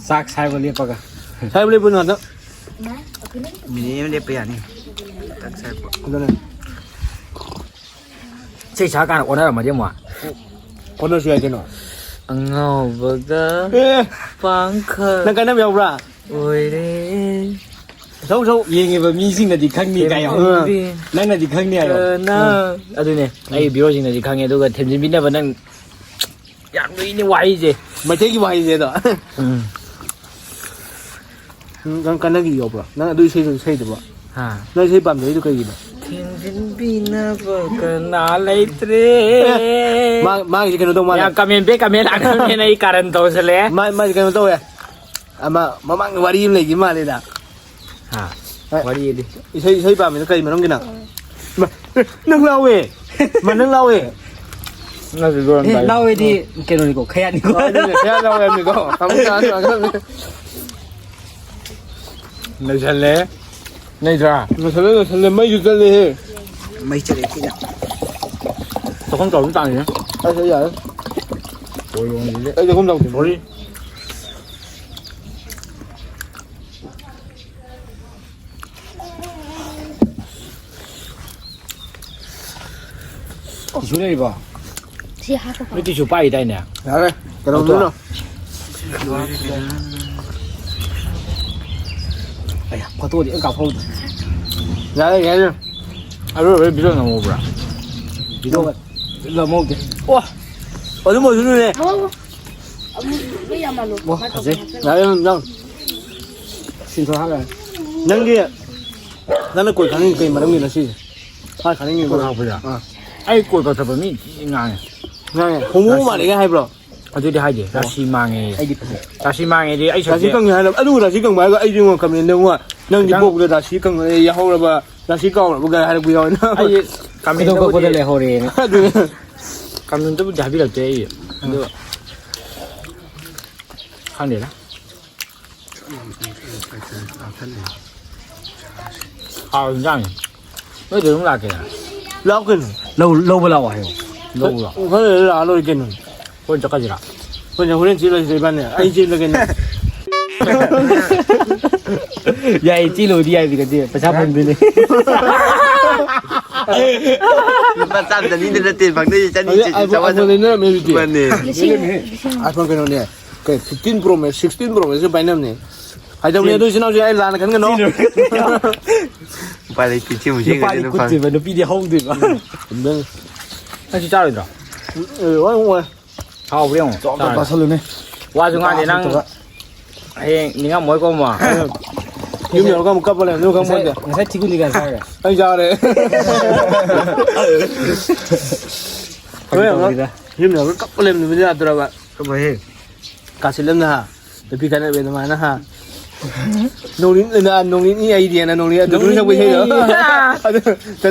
ꯆꯥꯛ ꯁꯥꯏꯕ ꯂꯦꯞꯄꯒ꯫ ꯁꯥꯏꯕ ꯂꯦꯞꯄ ꯅꯠꯇ꯫ ꯃꯤꯅꯤꯠ ꯑꯃ ꯂꯦꯞꯄ ꯌꯥꯅꯤ꯫ ꯆꯥꯛ ꯁꯥꯏꯕ꯫ ꯑꯗꯨꯅꯦ꯫ ꯏꯁꯩ ꯁꯛꯑꯀꯥꯟꯗ ꯑꯣꯟꯅꯔꯝꯃꯗꯤ ꯑꯃꯨꯛ꯫ ꯑꯣꯟꯅꯔꯁꯨ ꯌꯥꯏ ꯀꯩꯅꯣ꯫ ꯑꯉꯥꯎꯕꯒ ꯑꯦ! ꯄꯥꯡꯈꯛ ꯅꯪ ꯀꯥꯏꯅꯕ ꯌꯥꯎꯕ꯭ꯔꯥ? ꯑꯣꯏꯔꯦ꯫ ꯁꯧ, ꯁꯧ꯫ ꯌꯦꯡꯉꯤꯕ ꯃꯤꯁꯤꯡꯅꯗꯤ ꯈꯪꯅꯤ ꯀꯥꯏꯌꯣ꯫ ꯊꯦꯝꯖꯤꯟꯕꯤ ꯅꯪꯅꯗꯤ ꯈꯪꯅꯤ ꯍꯥꯏꯌꯣ꯫ ꯀꯅꯥ? ꯑꯥ꯫ ꯑꯗꯨꯅꯦ, ꯑꯩ viewers ꯁꯤꯡꯅꯗꯤ ꯈꯪꯉꯦ, ꯑꯗꯨꯒ ꯊꯦꯝꯖꯤꯟꯕꯤꯅꯕ ꯅꯪ ꯌꯥꯝ ꯂꯨꯏꯅꯦ ꯋꯥꯍꯩꯁꯦ꯫ ꯃꯩꯇꯩꯒꯤ ꯋꯥꯍꯩꯁꯦ ꯑꯗꯣ꯫ ꯎꯝ꯫ ꯎꯝ, ꯅꯪ ꯀꯥꯏꯅꯈꯤꯕ ꯌꯥꯎꯕ꯭ꯔꯣ? ꯅꯪ ꯑꯗꯨ ꯏꯁꯩꯗꯨ ꯏꯁꯩꯗꯨꯕꯣ? ꯍꯥ꯫ ꯅꯪ ꯏꯁꯩ ꯄꯥꯝꯖꯩꯗꯣ ꯀꯩꯒꯤꯅꯣ? ꯊꯤꯡꯖꯤꯟꯕꯤꯅꯕ ꯀꯅꯥ ꯂꯩꯇ꯭ꯔꯦ꯫ ꯑꯦ, ꯃꯥ-, ꯃꯥꯒꯤꯁꯦ ꯀꯩꯅꯣ ꯇꯧ ꯃꯥꯜꯂꯦ꯫ ꯌꯥꯝ comment back comment ꯂꯥꯛꯅꯕꯅꯦꯅ ꯑꯩ ꯀꯥꯔꯟ ꯇꯧꯁꯜꯂꯦ꯫ ꯃꯥ-, ꯃꯥꯁꯦ ꯀꯩꯅꯣ ꯇꯧꯋꯦ꯫ ꯑꯃ ꯃꯃꯥꯡꯒꯤ ꯋꯥꯔꯤ ꯑꯃ ꯂꯩꯈꯤ ꯃꯥꯜꯂꯦꯗ꯫ ꯍꯥ? ꯍꯣꯏ꯫ ꯋꯥꯔꯤꯗꯤ? ꯏꯁꯩ, ꯏꯁꯩ ꯄꯥꯝꯃꯤꯗꯣ ꯀꯩ ꯃꯔꯝꯒꯤꯅꯣ? ꯃꯥ, ꯅꯪ ꯂꯥꯎꯋꯦ꯫ ꯃꯥ, ꯅꯪ ꯂꯥꯎꯋꯦ꯫ ꯅꯪꯁꯨ ꯂꯣꯏꯔꯝꯗꯥꯏ꯫ ꯑꯦ, ꯂꯥꯎꯋꯦꯗꯤ ꯀꯩꯅꯣꯅꯤꯀꯣ, ꯈꯌꯥꯠꯅꯤꯀꯣ꯫ ꯑꯣ, ꯑꯗꯨꯅꯦ, ꯈꯌꯥꯠ ꯂꯥꯎꯋꯦ ꯍꯥꯏꯕꯅꯤꯀꯣ꯫ ꯑꯃꯨꯛ ꯆꯥꯅꯤ ꯉꯥꯡꯁꯜꯂꯛꯀꯅꯤ꯫ ꯅꯩꯁꯜꯂꯦ꯫ ꯅꯩꯗ꯭ꯔꯥ? ꯅꯩꯁꯜꯂꯦ, ꯅꯩꯁꯜꯂꯦ꯫ ꯃꯩꯁꯨ ꯆꯠꯂꯦꯍꯦ꯫ ꯃꯩ ꯆꯠꯂꯦ ꯊꯤꯅ꯫ ꯆꯥꯛꯈꯨꯝ ꯆꯥꯎꯕ ꯇꯥꯡꯉꯤꯅꯦ꯫ ꯑꯁ, ꯑꯩ ꯌꯥꯔꯦ꯫ ꯍꯣꯏ, ꯂꯣꯡꯁꯤꯗꯤ꯫ ꯑꯩ ꯆꯥꯛꯈꯨꯝ ꯆꯥꯎꯗꯦ꯫ Sorry꯫ ꯇꯤꯁꯨ ꯂꯩꯔꯤꯕꯣ? ꯁꯤ ꯍꯥꯞꯄ ꯅꯣꯏ ꯇꯤꯁꯨ ꯄꯥꯏꯗꯥꯏꯅꯦ? ꯌꯥꯔꯦ꯫ ꯀꯩꯅꯣꯝꯗꯨꯅ꯫ ꯑꯌꯥ, ꯐꯣꯇꯣꯗꯤ ꯑꯝ ꯀꯥꯞꯍꯧꯗ꯭ꯔꯦ꯫ ꯌꯥꯔꯦ, ꯌꯥꯔꯦ꯫ ꯑꯔꯣꯏꯕꯩ video ꯅꯝꯍꯧꯕ꯭ꯔꯥ? Video ꯅꯝꯍꯧꯗꯦ꯫ ꯑꯣ! ꯑꯗꯨꯝ ꯑꯣꯏꯁꯅꯨꯅꯦ꯫ ꯑꯃꯨꯛ ꯂꯣꯏ ꯌꯥꯝꯃꯜꯂꯣ꯫ ꯋꯥ, ꯐꯖꯩ꯫ ꯌꯥꯔꯦ, ꯅꯪ꯫ Screenshot ꯍꯥꯞ ꯌꯥꯔꯦ꯫ ꯅꯪꯒꯤ, ꯅꯪꯅ ꯀꯣꯏ ꯈꯪꯉꯤ ꯀꯩ ꯃꯔꯝꯒꯤꯅꯣ ꯁꯤꯁꯦ? ꯍꯥ, ꯈꯪꯅꯤꯡꯉꯤꯕ? ꯀꯣꯏ ꯈꯪꯉꯛꯄꯁꯦ? ꯑꯥ꯫ ꯑꯩ ꯀꯣꯏ ꯈꯪꯗꯕ ꯃꯤ ꯊꯤ ꯉꯥꯡꯉꯦ꯫ ꯉꯥꯡꯉꯦ? ꯍꯣꯃꯣ ꯔꯥꯁꯤ-, ꯃꯥꯜꯂꯦꯒ ꯍꯥꯏꯕ꯭ꯔꯣ? ꯑꯗꯨꯗꯤ ꯍꯥꯏꯗꯦ꯫ ꯑꯣ꯫ ꯔꯥꯁꯤ ꯃꯥꯡꯉꯦ꯫ ꯑꯩꯗꯤ ꯐꯖꯩ꯫ ꯔꯥꯁꯤ ꯃꯥꯡꯉꯦꯗꯤ ꯑꯩ ꯔꯥꯁꯤ ꯁꯕꯖꯦꯛ ꯀꯪꯉꯦ ꯍꯥꯏꯔꯕ? ꯑꯗꯨꯕꯨ ꯔꯥꯁꯤ ꯀꯪꯕ ꯍꯥꯏꯔꯒ ꯑꯩꯗꯤ ꯉꯣ comment ꯗ ꯉꯣ, ꯅꯪꯗꯤ ꯈꯤꯇꯪ ꯄꯣꯛꯄꯗ ꯔꯥꯁꯤ ꯀꯪꯉꯦ ꯌꯥꯍꯧꯔꯕ, ꯔꯥꯁꯤ ꯀꯥꯎꯔꯕꯒ ꯍꯥꯏꯔꯛꯄ ꯌꯥꯎꯋꯦ꯫ ꯑꯩ comment ꯈꯨꯗꯣꯡ ꯀꯛꯄꯗ ꯗꯕꯨꯗꯤ, ꯂꯩꯍꯧꯔꯦꯅ꯫ ꯑꯗꯨꯅꯦ꯫ Comment ꯗꯕꯨꯗꯤ ꯍꯥꯏꯕꯤꯔꯛꯇꯦ ꯑꯩ꯫ ꯑꯗꯣ ꯈꯪꯗꯦꯗ꯫ ꯍꯥꯎ ꯏꯟꯖꯥꯡ꯫ ꯅꯣꯏꯗ ꯑꯗꯨꯝ ꯂꯥꯛꯀꯦ꯫ ꯂꯥꯛꯑꯣ ꯀꯩꯅꯣ꯫ ꯂꯧ-, ꯂꯧꯕ ꯂꯥꯛꯑꯣ ꯍꯥꯏꯌꯣ꯫ ꯂꯧꯕ ꯂꯥꯛꯑꯣ꯫ ꯈꯔ ꯂꯩꯔ ꯂꯥꯛꯑ ꯂꯣꯏꯔꯦ ꯀꯩꯅꯣ꯫ ꯍꯣꯔꯦꯟ ꯆꯠꯈ꯭ꯔꯁꯤꯔꯥ? ꯍꯣꯏꯅꯦ, ꯍꯣꯔꯦꯟ ꯆꯦꯜꯂꯁꯤꯗ ꯏꯕꯥꯅꯤ꯫ ꯑꯩ ꯆꯦꯜꯂꯒꯦꯅꯦ꯫ ꯌꯥꯏꯌꯦ, ꯆꯦꯜꯂꯨꯕꯗꯤ ꯌꯥꯏ, ꯀꯩꯗꯧꯗꯦ? ꯄꯩꯁꯥ ꯐꯪꯗꯣꯏꯅꯦ꯫ ꯂꯨꯄꯥ ꯆꯥꯝ ꯆꯅꯤꯗ ꯅꯠꯇꯦ ꯐꯪꯗꯣꯏꯁꯦ, ꯆꯅꯤ, ꯍꯧꯖꯤꯛ iPhone, ꯆꯥꯝꯃꯉꯥ, iPhone ꯂꯩꯅꯔꯝꯃꯦ ꯍꯧꯖꯤꯛꯇꯤ꯫ ꯃꯥꯅꯦ꯫ ꯂꯤꯁꯤꯡ, ꯂꯤꯁꯤꯡ꯫ iPhone ꯀꯩꯅꯣꯅꯦ꯫ ꯀꯩ, fifteen Pro Max, sixteen Pro Maxꯁꯨ ꯄꯥꯏꯅꯕꯅꯦ꯫ ꯍꯥꯏꯗꯧꯅꯦ, ꯁꯤ-, ꯑꯗꯨ ꯏꯆꯤꯟ ꯏꯅꯥꯎꯁꯦ ꯑꯩ ꯂꯥꯟꯅ ꯈꯟꯒꯅꯣ꯫ ꯁꯤꯅ-, ꯎꯄꯥꯏ ꯂꯩꯇꯦ, ꯁꯤ ꯑꯃꯨꯛ ꯅꯨꯄꯥꯗꯤ ꯁꯦꯝꯒꯗꯣꯏꯅꯦ, ꯐꯪ-, ꯀꯨꯠꯇꯣꯏꯕ, ꯅꯨꯄꯤꯗꯤ ꯍꯧꯗꯣꯏꯕ꯫ ꯎꯝ, ꯆꯨꯝꯗꯣꯏꯅꯦ꯫ ꯅꯪ ꯁꯤ ꯆꯥꯔꯣꯏꯗ꯭ꯔꯣ? ꯎꯝ, ꯑꯦ, ꯋꯥ, ꯋꯥ꯫ ꯍꯥꯎꯕ꯭ꯔꯥ ꯌꯦꯡꯉꯣ, ꯆꯥꯎ, ꯑꯝꯇ ꯆꯥꯔꯣꯏꯗ꯭ꯔꯣ? ꯆꯥꯁꯜꯂꯨꯅꯦ꯫ ꯋꯥꯁꯨ ꯉꯥꯡꯗꯦ, ꯅꯪ ꯅꯨꯄꯥ ꯍꯌꯦꯡ ꯅꯤꯡꯉꯝꯃꯣꯏꯀꯣ, ꯑꯃꯨꯛ꯫ ꯑꯩꯅ ꯌꯨꯝ ꯌꯧꯔꯒ ꯑꯃꯨꯛ ꯀꯞꯄ ꯂꯩꯔꯝꯗꯣꯏ ꯈꯪꯄꯣꯟꯇꯦ꯫ ꯉꯁꯥꯏ ꯊꯤꯒꯨꯟꯗꯤ ꯀꯌꯥ ꯆꯥꯔꯒꯦ? ꯑꯩ ꯆꯥꯔꯦ꯫ ꯍꯣꯏ, ꯐꯥꯒꯤ ꯇꯧꯕꯅꯤꯗ꯫ ꯌꯨꯝ ꯌꯧꯔꯒ ꯀꯞꯄ ꯂꯩꯔꯝꯗꯕꯗꯤ ꯌꯥꯗ꯭ꯔꯕ꯫ ꯀꯞꯄꯣꯏꯍꯦ꯫ ꯀꯥꯁꯤꯜꯂꯝꯅ ꯍꯥ? ꯅꯨꯄꯤ ꯈꯠꯅꯕ ꯑꯗꯨꯃꯥꯏꯅ ꯍꯥ? ꯅꯣꯡꯅꯤꯡ-, ꯅꯣꯡꯅꯤꯡꯅꯤ ꯑꯩꯗꯤꯅ ꯅꯣꯡꯅꯤꯡ-, ꯑꯗꯨ ꯅꯣꯡꯅꯤꯡ ꯁꯛꯄ ꯏꯁꯩꯗꯣ꯫ ꯅꯣꯡꯅꯤꯡꯅꯤ꯫ ꯑꯗꯨ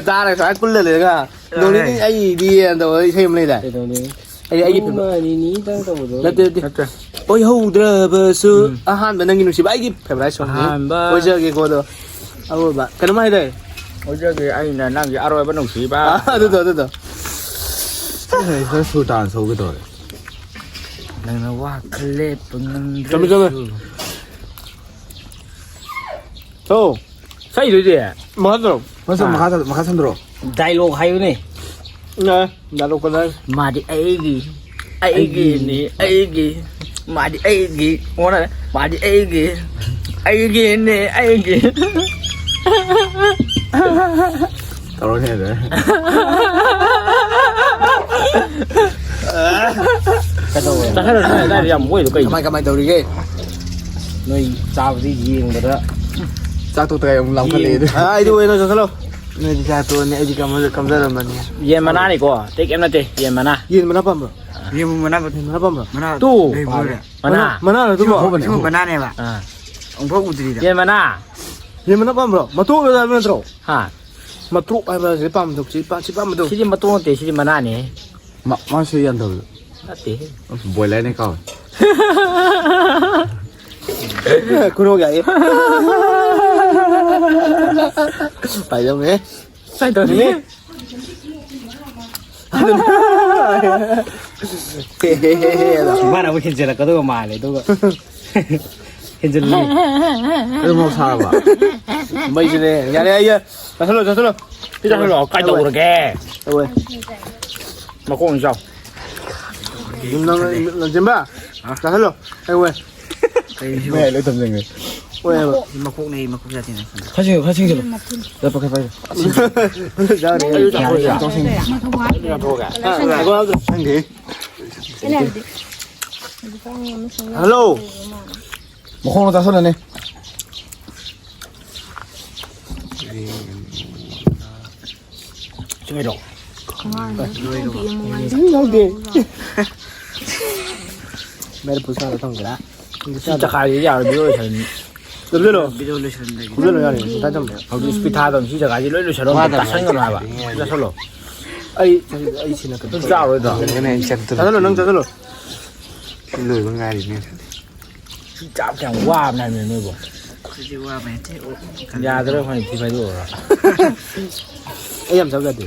ꯇꯥꯔꯒ ꯁꯨꯃꯥꯏꯅ ꯀꯨꯜꯂ ꯂꯩꯔꯒ, "ꯅꯣꯡꯅꯤꯡꯅꯤ ꯑꯩꯗꯤ" ꯇꯧꯕ ꯏꯁꯩ ꯑꯃ ꯂꯩꯗꯥꯏ? ꯀꯩꯗꯧꯅꯤ? ꯑꯩ, ꯑꯩꯒꯤ ꯐꯦꯚ-, ꯅꯣꯡꯃ ꯅꯤꯅꯤꯗꯪ ꯇꯧꯕꯗꯣ꯫ ꯅꯠꯇꯦ, ꯅꯠꯇꯦ꯫ ꯅꯠꯇꯦ꯫ ꯑꯣꯏꯍꯧꯗ꯭ꯔꯕꯁꯨ ꯎꯝ꯫ ꯑꯍꯥꯟꯕ ꯅꯪꯒꯤ ꯅꯨꯡꯁꯤꯕ ꯑꯩꯒꯤ ꯐꯦꯚꯣꯔꯥꯏꯠ ꯁꯣꯡꯅꯤ꯫ ꯑꯍꯥꯟꯕ꯫ ꯑꯣꯏꯖꯒꯦꯀꯣ ꯑꯗꯣ꯫ ꯑꯔꯣꯏꯕ꯫ ꯀꯩꯅꯣꯝ ꯍꯥꯏꯗꯥꯏ? ꯑꯣꯏꯖꯒꯦ ꯑꯩꯅ ꯅꯪꯒꯤ ꯑꯔꯣꯏꯕ ꯅꯨꯡꯁꯤꯕ꯫ ꯑꯥ, ꯑꯗꯨꯗꯣ, ꯑꯗꯨꯗꯣ꯫ ꯁꯤꯗ ꯁꯨꯔ ꯇꯥꯟ ꯁꯧꯒꯦ ꯇꯧꯔꯦ꯫ ꯅꯪꯅ ꯋꯥꯈꯜ ꯂꯦꯞꯄ ꯆꯨꯝꯃꯤ, ꯆꯨꯝꯃꯤ꯫ ꯉꯝꯗ꯭ꯔꯁꯨ꯫ ꯊꯧ꯫ ꯁꯛꯏꯗꯨꯗꯤ꯫ ꯃꯈꯥ ꯇꯧꯔꯣ꯫ ꯃꯈꯥ ꯁꯝ-, ꯑꯥ꯫ ꯃꯈꯥ ꯁꯝ-, ꯃꯈꯥ ꯁꯝꯗ꯭ꯔꯣ? ꯗꯥꯏꯂꯣꯛ ꯍꯥꯏꯌꯨꯅꯦ꯫ ꯌꯥꯔꯦ, ꯗꯥꯏꯂꯣꯛ ꯀꯗꯥꯏ? ꯃꯥꯗꯤ ꯑꯩꯒꯤ, ꯑꯩꯒꯤꯅꯤ, ꯑꯩꯒꯤ꯫ ꯃꯥꯗꯤ ꯑꯩꯒꯤ, ꯑꯣꯟꯅꯔꯦ꯫ ꯃꯥꯗꯤ ꯑꯩꯒꯤ, ꯑꯩꯒꯤꯅꯦ, ꯑꯩꯒꯤ꯫ ꯇꯧꯔꯅꯤ ꯑꯗ꯫ ꯀꯩꯗꯧꯋꯦ? ꯆꯠꯈ꯭ꯔꯣ, ꯅꯣꯏ ꯑꯗꯥꯏꯗ ꯌꯥꯝ ꯃꯣꯏꯗꯣ ꯀꯩꯅꯣ? ꯀꯃꯥꯏ, ꯀꯃꯥꯏ ꯇꯧꯔꯤꯒꯦ? ꯅꯣꯏ ꯆꯥꯕꯗꯤ ꯌꯦꯡꯕꯗ ꯆꯥꯛ ꯇꯣꯛꯇ ꯑꯃꯨꯛ ꯂꯥꯝꯈꯠꯂꯛꯑꯦ ꯑꯗꯨ꯫ ꯑꯥ, ꯑꯩꯗꯤ ꯑꯣꯏꯅ ꯆꯠꯈ꯭ꯔꯣ꯫ ꯅꯣꯏꯗꯤ ꯆꯥ ꯇꯣꯛꯑꯅꯤ, ꯑꯩꯗꯤ ꯀꯝ-, ꯀꯝꯖꯔꯝꯕꯅꯤ꯫ ꯌꯦꯟ ꯃꯅꯥꯅꯤꯀꯣ, ꯑꯇꯩ ꯀꯩꯝ ꯅꯠꯇꯦ, ꯌꯦꯟ ꯃꯅꯥ꯫ ꯌꯦꯟ ꯃꯅꯥ ꯄꯥꯝꯕ꯭ꯔꯣ? ꯌꯦꯟ ꯃꯅꯥ ꯄꯥꯝꯕ꯭ꯔꯣ? ꯃꯅꯥ ꯇꯨ꯫ ꯂꯩꯕ꯭ꯔꯣꯅꯦ? ꯃꯅꯥ꯫ ꯃꯅꯥ, ꯃꯅꯥꯔꯣ ꯑꯗꯨꯕꯣ? ꯁꯤꯒꯨꯝꯕ ꯃꯅꯥꯅꯦꯕ꯫ ꯑꯥ꯫ ꯑꯃꯨꯛꯐꯥꯎ ꯎꯗ꯭ꯔꯤꯗ꯫ ꯌꯦꯟ ꯃꯅꯥ꯫ ꯌꯦꯟ ꯃꯅꯥ ꯄꯥꯝꯕ꯭ꯔꯣ? ꯃꯇꯣꯛ ꯍꯥꯏꯕ ꯅꯠꯇ꯭ꯔꯣ? ꯍꯥ? ꯃꯇꯣꯛ ꯍꯥꯏꯕ ꯁꯤ ꯄꯥꯝꯕꯗꯣ, ꯁꯤ ꯄꯥ-, ꯁꯤ ꯄꯥꯝꯕꯗꯣ꯫ ꯁꯤꯗꯤ ꯃꯇꯣꯛ ꯅꯠꯇꯦ, ꯁꯤꯗꯤ ꯃꯅꯥꯅꯦ꯫ ꯃꯥ-, ꯃꯥꯁꯨ ꯌꯥꯟꯗꯕꯗꯣ꯫ ꯅꯠꯇꯦꯍꯦ꯫ ꯕꯣꯏꯂꯔꯅꯦ ꯀꯥꯎꯔꯦ꯫ ꯈꯨꯅꯣꯛ ꯌꯥꯏꯌꯦ꯫ ꯄꯥꯏꯖꯧꯅꯦ꯫ ꯁꯥꯏ ꯇꯧꯅꯤ꯫ ꯃꯥꯅ ꯑꯃꯨꯛ ꯍꯦꯟꯖꯜꯂꯛꯀꯗꯧꯕ ꯃꯥꯜꯂꯦ, ꯑꯗꯨꯒ꯫ ꯍꯦꯟꯖꯜꯂꯦ꯫ ꯑꯗꯨ ꯃꯣꯔꯣꯛ ꯁꯥꯔꯕ? ꯃꯩꯁꯤꯅꯦ꯫ ꯌꯥꯔꯦ, ꯑꯩ, ꯆꯥꯁꯤꯜꯂꯣ, ꯆꯥꯁꯤꯜꯂꯣ꯫ ꯁꯤ ꯆꯥꯁꯤꯜꯂꯣ, ꯀꯩꯗꯧꯔꯒꯦ? ꯇꯧꯋꯦ꯫ ꯃꯈꯣꯡ ꯆꯥꯎ꯫ ꯅꯪ, ꯂꯟꯖꯦꯟꯕ, ꯆꯥꯁꯤꯜꯂꯣ꯫ ꯑꯩ ꯋꯦ꯫ ꯀꯩꯅꯣ ꯁꯤꯕꯣ? ꯃꯌꯥꯏ ꯂꯣꯏ ꯊꯝꯖꯤꯟꯈ꯭ꯔꯦ꯫ ꯋꯦ ꯍꯥꯏꯕ꯫ ꯃꯀꯣꯛꯅꯦ, ꯃꯀꯣꯛ ꯌꯥꯗꯦ꯫ ꯈꯔ ꯆꯤꯡꯁꯤꯜꯂꯨ, ꯈꯔ ꯆꯤꯡꯁꯤꯜꯂꯨ꯫ ꯂꯦꯞꯄ ꯈꯔ ꯄꯥꯏꯌꯨ꯫ ꯆꯥꯔꯦ꯫ ꯌꯥꯔꯦ, ꯌꯥꯔꯦ꯫ ꯆꯥꯊꯣꯛꯑꯒꯦ꯫ ꯍꯥ, ꯉꯥꯏꯈꯣ, ꯉꯥꯏꯈꯣ꯫ ꯈꯪꯗꯦ꯫ ꯍꯜꯂꯣ꯫ ꯃꯈꯣꯡꯗꯣ ꯆꯥꯁꯤꯜꯂꯅꯤ꯫ ꯆꯨꯝꯃꯤꯔꯣ? ꯌꯥꯎꯗꯦ꯫ ꯃꯦꯔ ꯄꯨꯁꯥꯗ ꯊꯝꯒꯦꯔꯥ? ꯁꯤ ꯆꯈꯥꯏꯔꯗꯤ ꯌꯥꯔꯣꯏ, ꯚꯤꯗꯤꯑꯣ ꯂꯣꯏꯁꯟ-, ꯂꯣꯏꯁꯜꯂꯣ꯫ ꯚꯤꯗꯤꯑꯣ ꯂꯣꯏꯁꯜꯂꯝꯗꯥꯏꯒꯤ꯫ ꯈꯨꯝꯖꯤꯜꯂꯣ ꯌꯥꯔꯦ, ꯃꯊꯥ ꯊꯝꯃꯣ꯫ ꯍꯧꯖꯤꯛ ꯏꯁꯄꯤꯠ ꯊꯥꯗꯕꯅꯤ, ꯁꯤ ꯖꯒꯥꯁꯤ ꯂꯣꯏ ꯂꯣꯏꯁꯜꯂꯣ, ꯋꯥꯗꯕꯅꯤ꯫ ꯇꯥꯁꯟꯒꯅꯨ ꯍꯥꯏꯕ꯫ ꯆꯥꯁꯜꯂꯣ꯫ ꯑꯩ, ꯑꯩ ꯁꯤꯅ ꯀꯩꯅꯣ ꯑꯗꯨꯝ ꯆꯥꯔꯣꯏꯗ꯭ꯔꯣ? ꯆꯥꯁꯜꯂꯣ, ꯅꯪ ꯆꯥꯁꯜꯂꯣ꯫ ꯁꯤ ꯂꯣꯏꯕ ꯉꯥꯏꯔꯤꯅꯦ꯫ ꯁꯤ ꯆꯥꯕ ꯀꯌꯥꯝ ꯋꯥꯕꯅꯦ ꯍꯥꯏꯕꯅꯦ ꯅꯣꯏꯕꯣ꯫ ꯑꯩꯈꯣꯏꯗꯤ ꯋꯥꯕ ꯅꯠꯇꯦ, ꯑꯣꯛ ꯌꯥꯗ꯭ꯔꯥ, ꯑꯩꯈꯣꯏꯅ ꯊꯤ ꯐꯥꯏꯗꯣꯛꯑꯒ꯫ ꯑꯩ ꯌꯥꯝ ꯆꯥꯕ ꯌꯥꯗꯦ꯫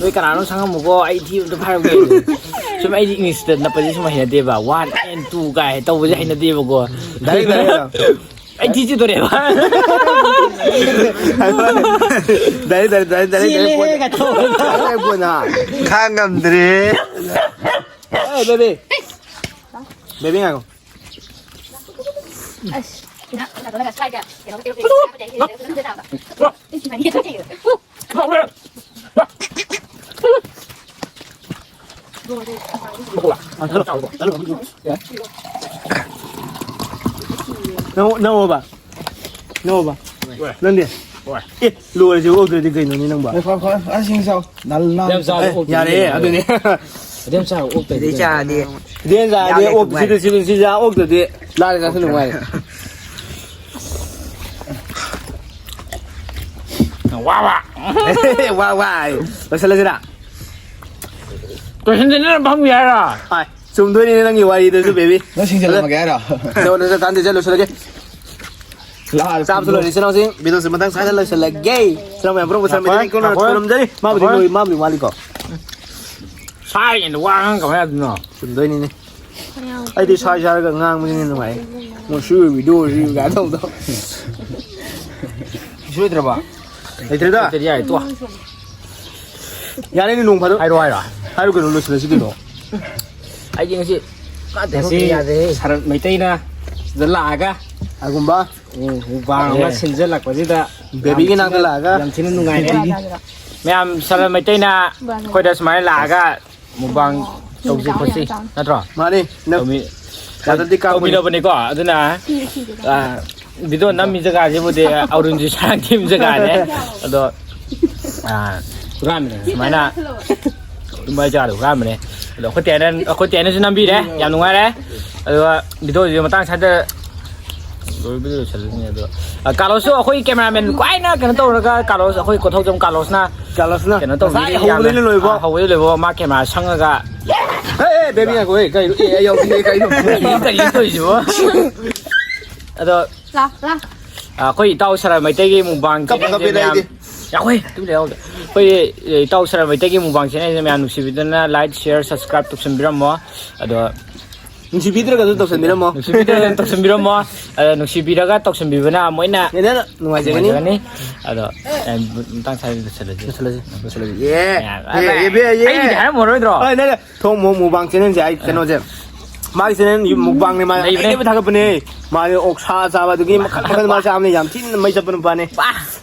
ꯅꯣꯏ ꯀꯅꯥꯅꯣ ꯁꯪꯉꯝꯃꯨꯀꯣ, ꯑꯩ ꯊꯤ ꯑꯝꯇ ꯐꯥꯏꯔꯨꯒꯦ꯫ ꯁꯨꯝ ꯑꯩꯗꯤ ꯏꯪꯂꯤꯁꯇ ꯅꯞꯄꯁꯦ ꯁꯨꯝ ꯍꯩꯅꯗꯦꯕ꯫ One and two ꯀꯥꯏ ꯇꯧꯕꯁꯦ ꯍꯩꯅꯗꯦꯕꯀꯣ꯫ Direct, direct. ꯑꯩ ꯊꯤ ꯆꯤꯠꯇꯣꯔꯦꯕ꯫ ꯗꯥꯏꯔꯦꯛ, ꯗꯥꯏꯔꯦꯛ, ꯗꯥꯏꯔꯦꯛ, ꯗꯥꯏꯔꯦꯛ, ꯆꯦꯜꯂꯦꯍꯦ ꯄꯣꯠ꯫ ꯀꯥꯏ ꯇꯧꯕ꯫ ꯗꯥꯏꯔꯦꯛ ꯄꯣꯠꯅ꯫ ꯈꯥꯡ ꯉꯝꯗ꯭ꯔꯦ꯫ ꯑꯦ, ꯕꯦꯕꯤ꯫ ꯕꯦꯕꯤ ꯉꯥꯏꯈꯣ꯫ ꯑꯁ꯫ ꯅꯪ, ꯅꯪ ꯑꯣꯕ? ꯅꯪ ꯑꯣꯕ? ꯍꯣꯏ꯫ ꯅꯪꯗꯤ? ꯍꯣꯏ꯫ ꯑꯦ, ꯂꯣꯏꯔꯁꯤ, ꯑꯣꯛꯇ꯭ꯔꯗꯤ ꯀꯩꯅꯣꯅꯦ ꯅꯪꯕꯣ? ꯍꯣꯏ, ꯍꯣꯏ, ꯍꯣꯏ, ꯑꯁꯤꯡ ꯆꯥꯎ꯫ ꯅꯜ ꯅꯥ꯫ ꯌꯥꯝ ꯆꯥꯎ, ꯑꯦ, ꯑꯣꯛꯇ꯭ꯔꯗꯤ ꯌꯥꯔꯦ, ꯀꯩꯅꯣ? ꯑꯗꯨꯅꯦ꯫ ꯑꯗꯨ ꯌꯥꯝ ꯆꯥꯎ, ꯑꯣꯛꯇ꯭ꯔꯗꯤ ꯁꯤꯗꯩ ꯀꯩꯅꯣ? ꯆꯥꯔꯗꯤ ꯁꯤꯗꯩ ꯆꯥꯔꯗꯤ ꯌꯥꯝ ꯑꯣꯛ-, ꯅꯨꯡꯉꯥꯏ꯫ ꯁꯤꯗ, ꯁꯤꯗ, ꯁꯤꯗ ꯑꯣꯛꯇ꯭ꯔꯗꯤ ꯂꯥꯏꯔ ꯆꯥꯁꯨ ꯅꯨꯡꯉꯥꯏ꯫ ꯋꯥ, ꯋꯥ꯫ ꯋꯥ, ꯋꯥ꯫ ꯂꯣꯏꯁꯤꯜꯂꯁꯤꯔꯥ? ꯂꯣꯏꯁꯤꯟꯗꯅ ꯐꯝꯒꯦ ꯍꯥꯏꯔꯣ? ꯍꯣꯏ, ꯆꯨꯝꯗꯣꯏꯅꯤꯅꯦ ꯅꯪꯒꯤ ꯋꯥꯔꯤꯗꯨꯁꯨ, ꯕꯦꯕꯤ꯫ ꯅꯪ ꯁꯤꯡꯖꯜꯂꯝꯃꯒꯦ ꯍꯥꯏꯔꯣ? ꯅꯉꯣꯟꯗꯁꯨ ꯀꯥꯟꯗꯦ, ꯆꯠꯂꯨꯁꯤꯔꯒꯦ꯫ ꯂꯥꯛꯑꯣ, ꯆꯥꯕꯁꯨ ꯂꯣꯏꯔꯦ, ꯏꯆꯤꯟ ꯏꯅꯥꯎꯁꯤꯡ꯫ ꯚꯤꯗꯤꯑꯣꯁꯤ ꯃꯇꯥꯡ ꯁ꯭ꯋꯥꯏꯗ ꯂꯣꯏꯁꯤꯜꯂꯒꯦ꯫ ꯏꯆꯤꯟ ꯏꯅꯥꯎ ꯃꯌꯥꯝ ꯄꯨꯝꯅꯃꯛ ꯁ꯭ꯋꯥꯏꯗ ꯉꯥꯏꯈꯣ, ꯃꯤꯇꯩ ꯀꯣꯟꯅ ꯉꯥꯏꯈꯣ꯫ ꯈꯨꯔꯨꯝꯖꯔꯤ꯫ ꯃꯥꯕꯨꯗꯤ ꯉꯥꯏꯈꯣ꯫ ꯂꯣꯏ, ꯃꯥꯕꯨꯗꯤ ꯋꯥꯠꯂꯤꯀꯣ꯫ ꯁꯥꯏ ꯀꯩꯅꯣ ꯋꯥ ꯉꯥꯡ ꯀꯃꯥꯏꯅ ꯌꯥꯗꯣꯏꯅꯣ? ꯆꯨꯝꯗꯣꯏꯅꯤꯅꯦ꯫ ꯑꯩꯗꯤ ꯁꯥꯏ ꯁꯥꯏꯔꯒ ꯉꯥꯡꯕꯁꯤꯅ ꯅꯨꯡꯉꯥꯏ꯫ ꯃꯣꯏ ꯁꯤ ꯚꯤꯗꯤꯑꯣꯁꯤ ꯀꯥꯏꯅ ꯇꯧꯕꯗꯣ꯫ ꯁꯣꯏꯗ꯭ꯔꯕ? ꯂꯩꯇ꯭ꯔꯦꯗ꯫ ꯂꯩꯇ꯭ꯔꯗꯤ ꯌꯥꯔꯦ, ꯇꯣꯛ꯫ ꯌꯥꯔꯦꯅꯦ, ꯅꯣꯡ ꯐꯥꯗꯣꯛ꯫ ꯍꯥꯏꯔꯣ, ꯍꯥꯏꯔꯣ꯫ ꯍꯥꯏꯔꯣ ꯀꯩꯅꯣ, ꯂꯣꯏꯁꯤꯜꯂꯁꯤ ꯀꯩꯅꯣ꯫ ꯑꯩꯗꯤ ꯉꯁꯤ ꯀꯥꯟꯗꯦ, ꯉꯁꯤ ꯌꯥꯗ꯭ꯔꯦꯍꯦ꯫ ꯁꯔꯠ ꯃꯩꯇꯩꯅ ꯁꯤꯗ ꯂꯥꯛꯑꯒ ꯑꯒꯨꯝꯕ꯫ ꯎꯝ, ꯃꯨꯛꯕꯥꯡ ꯑꯃ ꯑꯦ꯫ ꯁꯤꯟꯖꯜꯂꯛꯄꯁꯤꯗ ꯕꯦꯕꯤꯒꯤ ꯌꯥꯝ ꯅꯥꯛꯇ ꯊꯤꯅ, ꯂꯥꯛꯑꯒ꯫ ꯌꯥꯝ ꯊꯤꯅ ꯅꯨꯡꯉꯥꯏꯔꯦ꯫ ꯃꯌꯥꯝ ꯁꯔꯠ ꯃꯩꯇꯩꯅ ꯑꯩꯈꯣꯏꯗ ꯁꯨꯃꯥꯏꯅ ꯂꯥꯛꯑꯒ ꯃꯨꯛꯕꯥꯡ ꯇꯧꯁꯤ ꯈꯣꯠꯁꯤ, ꯅꯠꯇ꯭ꯔꯣ? ꯃꯥꯅꯤ꯫ ꯅꯪ ꯇꯧꯃꯤ-, ꯃꯊꯟꯗꯤ ꯀꯥꯞꯄꯅꯤ꯫ ꯇꯧꯃꯤꯟꯅꯕꯅꯤꯀꯣ꯫ ꯑꯗꯨꯅ, ꯑ, ꯚꯤꯗꯤꯑꯣ ꯅꯝꯃꯤ ꯖꯒꯥꯁꯤꯕꯨꯗꯤ ꯑꯔꯨꯟꯖꯤ ꯁꯥꯔꯥꯡꯊꯦꯝ ꯖꯒꯥꯅꯦ꯫ ꯑꯗꯣ, ꯑꯥ, ꯍꯨꯔꯥꯟꯕꯅꯦ꯫ ꯁꯨꯃꯥꯏꯅ ꯑꯗꯨꯃꯥꯏꯅ ꯖꯒꯥꯗꯣ ꯍꯨꯔꯥꯟꯕꯅꯦ꯫ ꯑꯗꯣ ꯑꯩꯈꯣꯏ ꯇꯦꯅ, ꯑꯩꯈꯣꯏ ꯇꯦꯅꯁꯨ ꯅꯝꯕꯤꯔꯦ, ꯌꯥꯝ ꯅꯨꯡꯉꯥꯏꯔꯦ꯫ ꯑꯗꯨꯒ ꯚꯤꯗꯤꯑꯣꯁꯤ ꯃꯇꯥꯡ ꯁ꯭ꯋꯥꯏꯗ ꯂꯣꯏꯕꯨꯗꯤ ꯂꯣꯏꯁꯜꯂꯅꯤ꯫ ꯑꯗꯣ, ꯑ, ꯀꯥꯔꯂꯣꯁꯁꯨ ꯑꯩꯈꯣꯏ ꯀꯦꯃꯦꯔꯥꯃꯦꯟ ꯈ꯭ꯋꯥꯏꯅ ꯀꯩꯅꯣ ꯇꯧꯔꯒ, ꯀꯥꯔꯂꯣꯁ, ꯑꯩꯈꯣꯏ ꯀꯣꯊꯧꯖꯝ ꯀꯥꯔꯂꯣꯁꯅ ꯀꯥꯔꯂꯣꯁꯅ ꯀꯩꯅꯣ ꯇꯧꯕꯤꯔꯤ ꯉꯁꯥꯏ ꯌꯥꯝꯅ꯫ ꯍꯧꯕꯗꯩꯅ ꯂꯣꯏꯕ꯫ ꯑ, ꯍꯧꯕꯗꯩ ꯂꯣꯏꯕ ꯃꯥ ꯀꯦꯃꯦꯔꯥ ꯁꯪꯉꯒ꯫ ꯑꯦ, ꯑꯦ, ꯕꯦꯕꯤ ꯉꯥꯏꯈꯣ, ꯑꯦ, ꯀꯩꯅꯣ? ꯑꯦ, ꯑꯩ ꯌꯥꯎꯗꯦ, ꯀꯩꯅꯣ? ꯀꯔꯤ ꯇꯧꯔꯤꯁꯤꯕꯣ? ꯑꯗꯣ, ꯂꯥ, ꯂꯥ꯫ ꯑ, ꯑꯩꯈꯣꯏ ꯏꯇꯥꯎ ꯁꯔ ꯃꯩꯇꯩꯒꯤ ꯃꯨꯛꯕꯥꯡ ꯀꯞꯄꯨ ꯆꯦꯅꯦꯜꯁꯦ ꯀꯞꯄꯦꯗ ꯃꯌꯥꯝ ꯑꯩꯗꯤ꯫ ꯌꯥꯎꯋꯦ, ꯑꯗꯨ ꯂꯩꯍꯧꯗꯦ꯫ ꯑꯩꯈꯣꯏ ꯏꯇꯥꯎ ꯁꯔ ꯃꯩꯇꯩꯒꯤ ꯃꯨꯛꯕꯥꯡ ꯆꯦꯅꯦꯜꯁꯦ ꯃꯌꯥꯝ ꯅꯨꯡꯁꯤꯕꯤꯗꯨꯅ like, share, subscribe ꯇꯧꯁꯟꯕꯤꯔꯝꯃꯣ꯫ ꯑꯗꯣ ꯅꯨꯡꯁꯤꯕꯤꯗ꯭ꯔꯒꯁꯨ ꯇꯧꯁꯟꯕꯤꯔꯝꯃꯣ꯫ ꯅꯨꯡꯁꯤꯕꯤꯗ꯭ꯔꯒꯁꯨ ꯇꯧꯁꯟꯕꯤꯔꯝꯃꯣ꯫ ꯑꯗꯣ ꯅꯨꯡꯁꯤꯕꯤꯔꯒ ꯇꯧꯁꯟꯕꯤꯕꯅ ꯃꯣꯏꯅ ꯍꯦꯟꯅ ꯅꯨꯡꯉꯥꯏꯖꯒꯅꯤ꯫ ꯅꯨꯡꯉꯥꯏꯖꯒꯅꯤ꯫ ꯑꯗꯣ, ꯑꯦ, ꯃꯇꯥꯡ ꯁ꯭ꯋꯥꯏꯗ ꯂꯣꯏꯁꯤꯜꯂꯁꯤ꯫ ꯂꯣꯏꯁꯤꯜꯂꯁꯤ, ꯂꯣꯏꯁꯤꯜꯂꯁꯤ꯫ ꯑꯦ, ꯌꯥ, ꯑꯦ, ꯌꯥ, ꯌꯥ, ꯌꯥ, ꯌꯥ꯫ ꯑꯩꯒꯤꯗꯤ ꯍꯥꯏꯔꯝꯃꯔꯣꯏꯗ꯭ꯔꯣ? ꯑꯦ, ꯅꯠꯇꯦ, ꯊꯣꯡ ꯃꯣ-, ꯃꯨꯛꯕꯥꯡ ꯆꯦꯅꯦꯜꯁꯦ ꯑꯩ ꯀꯩꯅꯣꯁꯦ, ꯃꯥꯒꯤ ꯆꯦꯅꯦꯜ ꯃꯨꯛꯕꯥꯡꯅꯦ, ꯃꯥ ꯂꯩꯕꯅꯦ꯫ ꯑꯩꯅꯕꯨ ꯊꯥꯒꯠꯄꯅꯦ꯫ ꯃꯥꯗꯤ ꯑꯣꯛꯁꯥ ꯆꯥꯕ ꯑꯗꯨꯒꯤ ꯃꯈꯜ ꯃꯈꯜ ꯃꯥ ꯆꯥꯕꯅꯦ, ꯌꯥꯝ ꯊꯤꯅ ꯃꯩ ꯆꯠꯄ ꯅꯨꯄꯥꯅꯤ꯫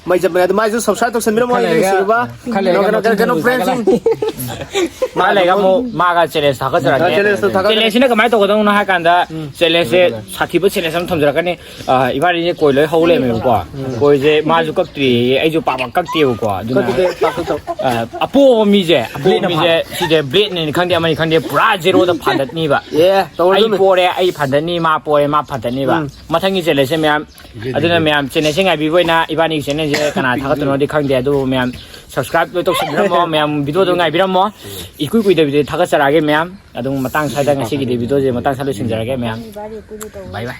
ꯃꯩ ꯆꯠꯄꯅꯦ꯫ ꯑꯗꯨ ꯃꯥꯏꯁꯨ subscribe ꯇꯧꯁꯟꯕꯤꯔꯝꯃꯣ, ꯈꯔ ꯑꯩꯒꯤ ꯂꯩꯔꯒ, ꯅꯨꯡꯁꯤꯔꯨꯕ꯫ ꯈꯔ ꯂꯩꯔꯒ ꯀꯩꯅꯣ, ꯀꯩꯅꯣ, ꯀꯩꯅꯣ, ꯃꯊꯪ friends ꯁꯤꯡ꯫ ꯃꯥ ꯂꯩꯔꯒ ꯑꯃꯨꯛ ꯃꯥꯒ challenge ꯊꯥꯒꯠꯆꯔꯛꯀꯦ꯫ ꯑꯥ, challenge ꯇꯣ ꯊꯥꯒꯠꯆꯔꯛꯀꯦ꯫ Challenge ꯁꯤꯅ ꯀꯃꯥꯏꯅ ꯇꯧꯒꯗꯕꯅꯣ ꯍꯥꯏ ꯀꯥꯟꯗ, ꯎꯝ꯫ Challenge ꯁꯦ ꯁꯥꯊꯤꯕ challenge ꯑꯃ ꯊꯝꯖꯔꯛꯀꯅꯤ꯫ ꯑꯥ, ꯏꯕꯥꯅꯤꯁꯦ ꯀꯣꯏ ꯂꯣꯏ ꯍꯧ ꯂꯩꯔꯝꯃꯦꯕꯀꯣ꯫ ꯎꯝ꯫ ꯀꯣꯏꯁꯦ ꯃꯥꯁꯨ ꯀꯛꯇ꯭ꯔꯤꯌꯦ, ꯑꯩꯁꯨ ꯄꯥꯛ ꯄꯥꯛ ꯀꯛꯇꯦꯕꯀꯣ꯫ ꯑꯗꯨꯅ ꯀꯛꯇꯦ, ꯄꯥꯛ ꯀꯛꯇꯕ꯫ ꯑꯥ, ꯑꯄꯣꯕ ꯃꯤꯁꯦ, ꯑꯄꯣꯕ blade ꯅ ꯃꯤꯁꯦ, ꯐꯥ-, ꯁꯤꯁꯦ blade ꯅꯅꯤ ꯈꯪꯗꯦ, ꯑꯃꯅꯤ ꯈꯪꯗꯦ, ꯄꯨꯔꯥ zero ꯗ ꯐꯥꯟꯗꯠꯅꯤꯕ꯫ ꯑꯦ, ꯇꯧꯔꯗꯕꯅꯤ꯫ ꯑꯩ ꯄꯣꯔꯦ, ꯑꯩ ꯐꯥꯟꯗꯠꯅꯤ, ꯃꯥ ꯄꯣꯔꯦ, ꯃꯥ ꯐꯥꯟꯗꯠꯅꯤꯕ꯫ ꯎꯝ꯫ ꯃꯊꯪꯒꯤ challenge ꯁꯦ ꯃꯌꯥꯝ, ꯑꯗꯨꯅ ꯃꯌꯥꯝ challenge ꯁꯦ ꯉꯥꯏꯕꯤꯕ ꯑꯣꯏꯅ ꯏꯕꯥꯅꯤꯒꯤ challenge ꯁꯦ ꯀꯅꯥ ꯊꯥꯒꯠꯇꯣꯏꯅꯣꯗꯤ ꯈꯪꯗꯦ, ꯑꯗꯨꯕꯨ ꯃꯌꯥꯝ subscribe ꯂꯣꯏ ꯇꯧꯁꯟꯕꯤꯔꯝꯃꯣ, ꯃꯌꯥꯝ video ꯗꯣ ꯉꯥꯏꯕꯤꯔꯝꯃꯣ꯫ ꯏꯀꯨꯏ ꯀꯨꯏꯗꯕꯤꯗ ꯊꯥꯒꯠꯆꯔꯛꯑꯒꯦ ꯃꯌꯥꯝ꯫ ꯑꯗꯨꯝ ꯃꯇꯥꯡ ꯁ꯭ꯋꯥꯏꯗ ꯉꯁꯤꯒꯤꯗꯤ video ꯁꯦ ꯃꯇꯥꯡ ꯁ꯭ꯋꯥꯏꯗ ꯂꯣꯏꯁꯤꯟꯖꯔꯒꯦ ꯃꯌꯥꯝ꯫ Bye bye꯫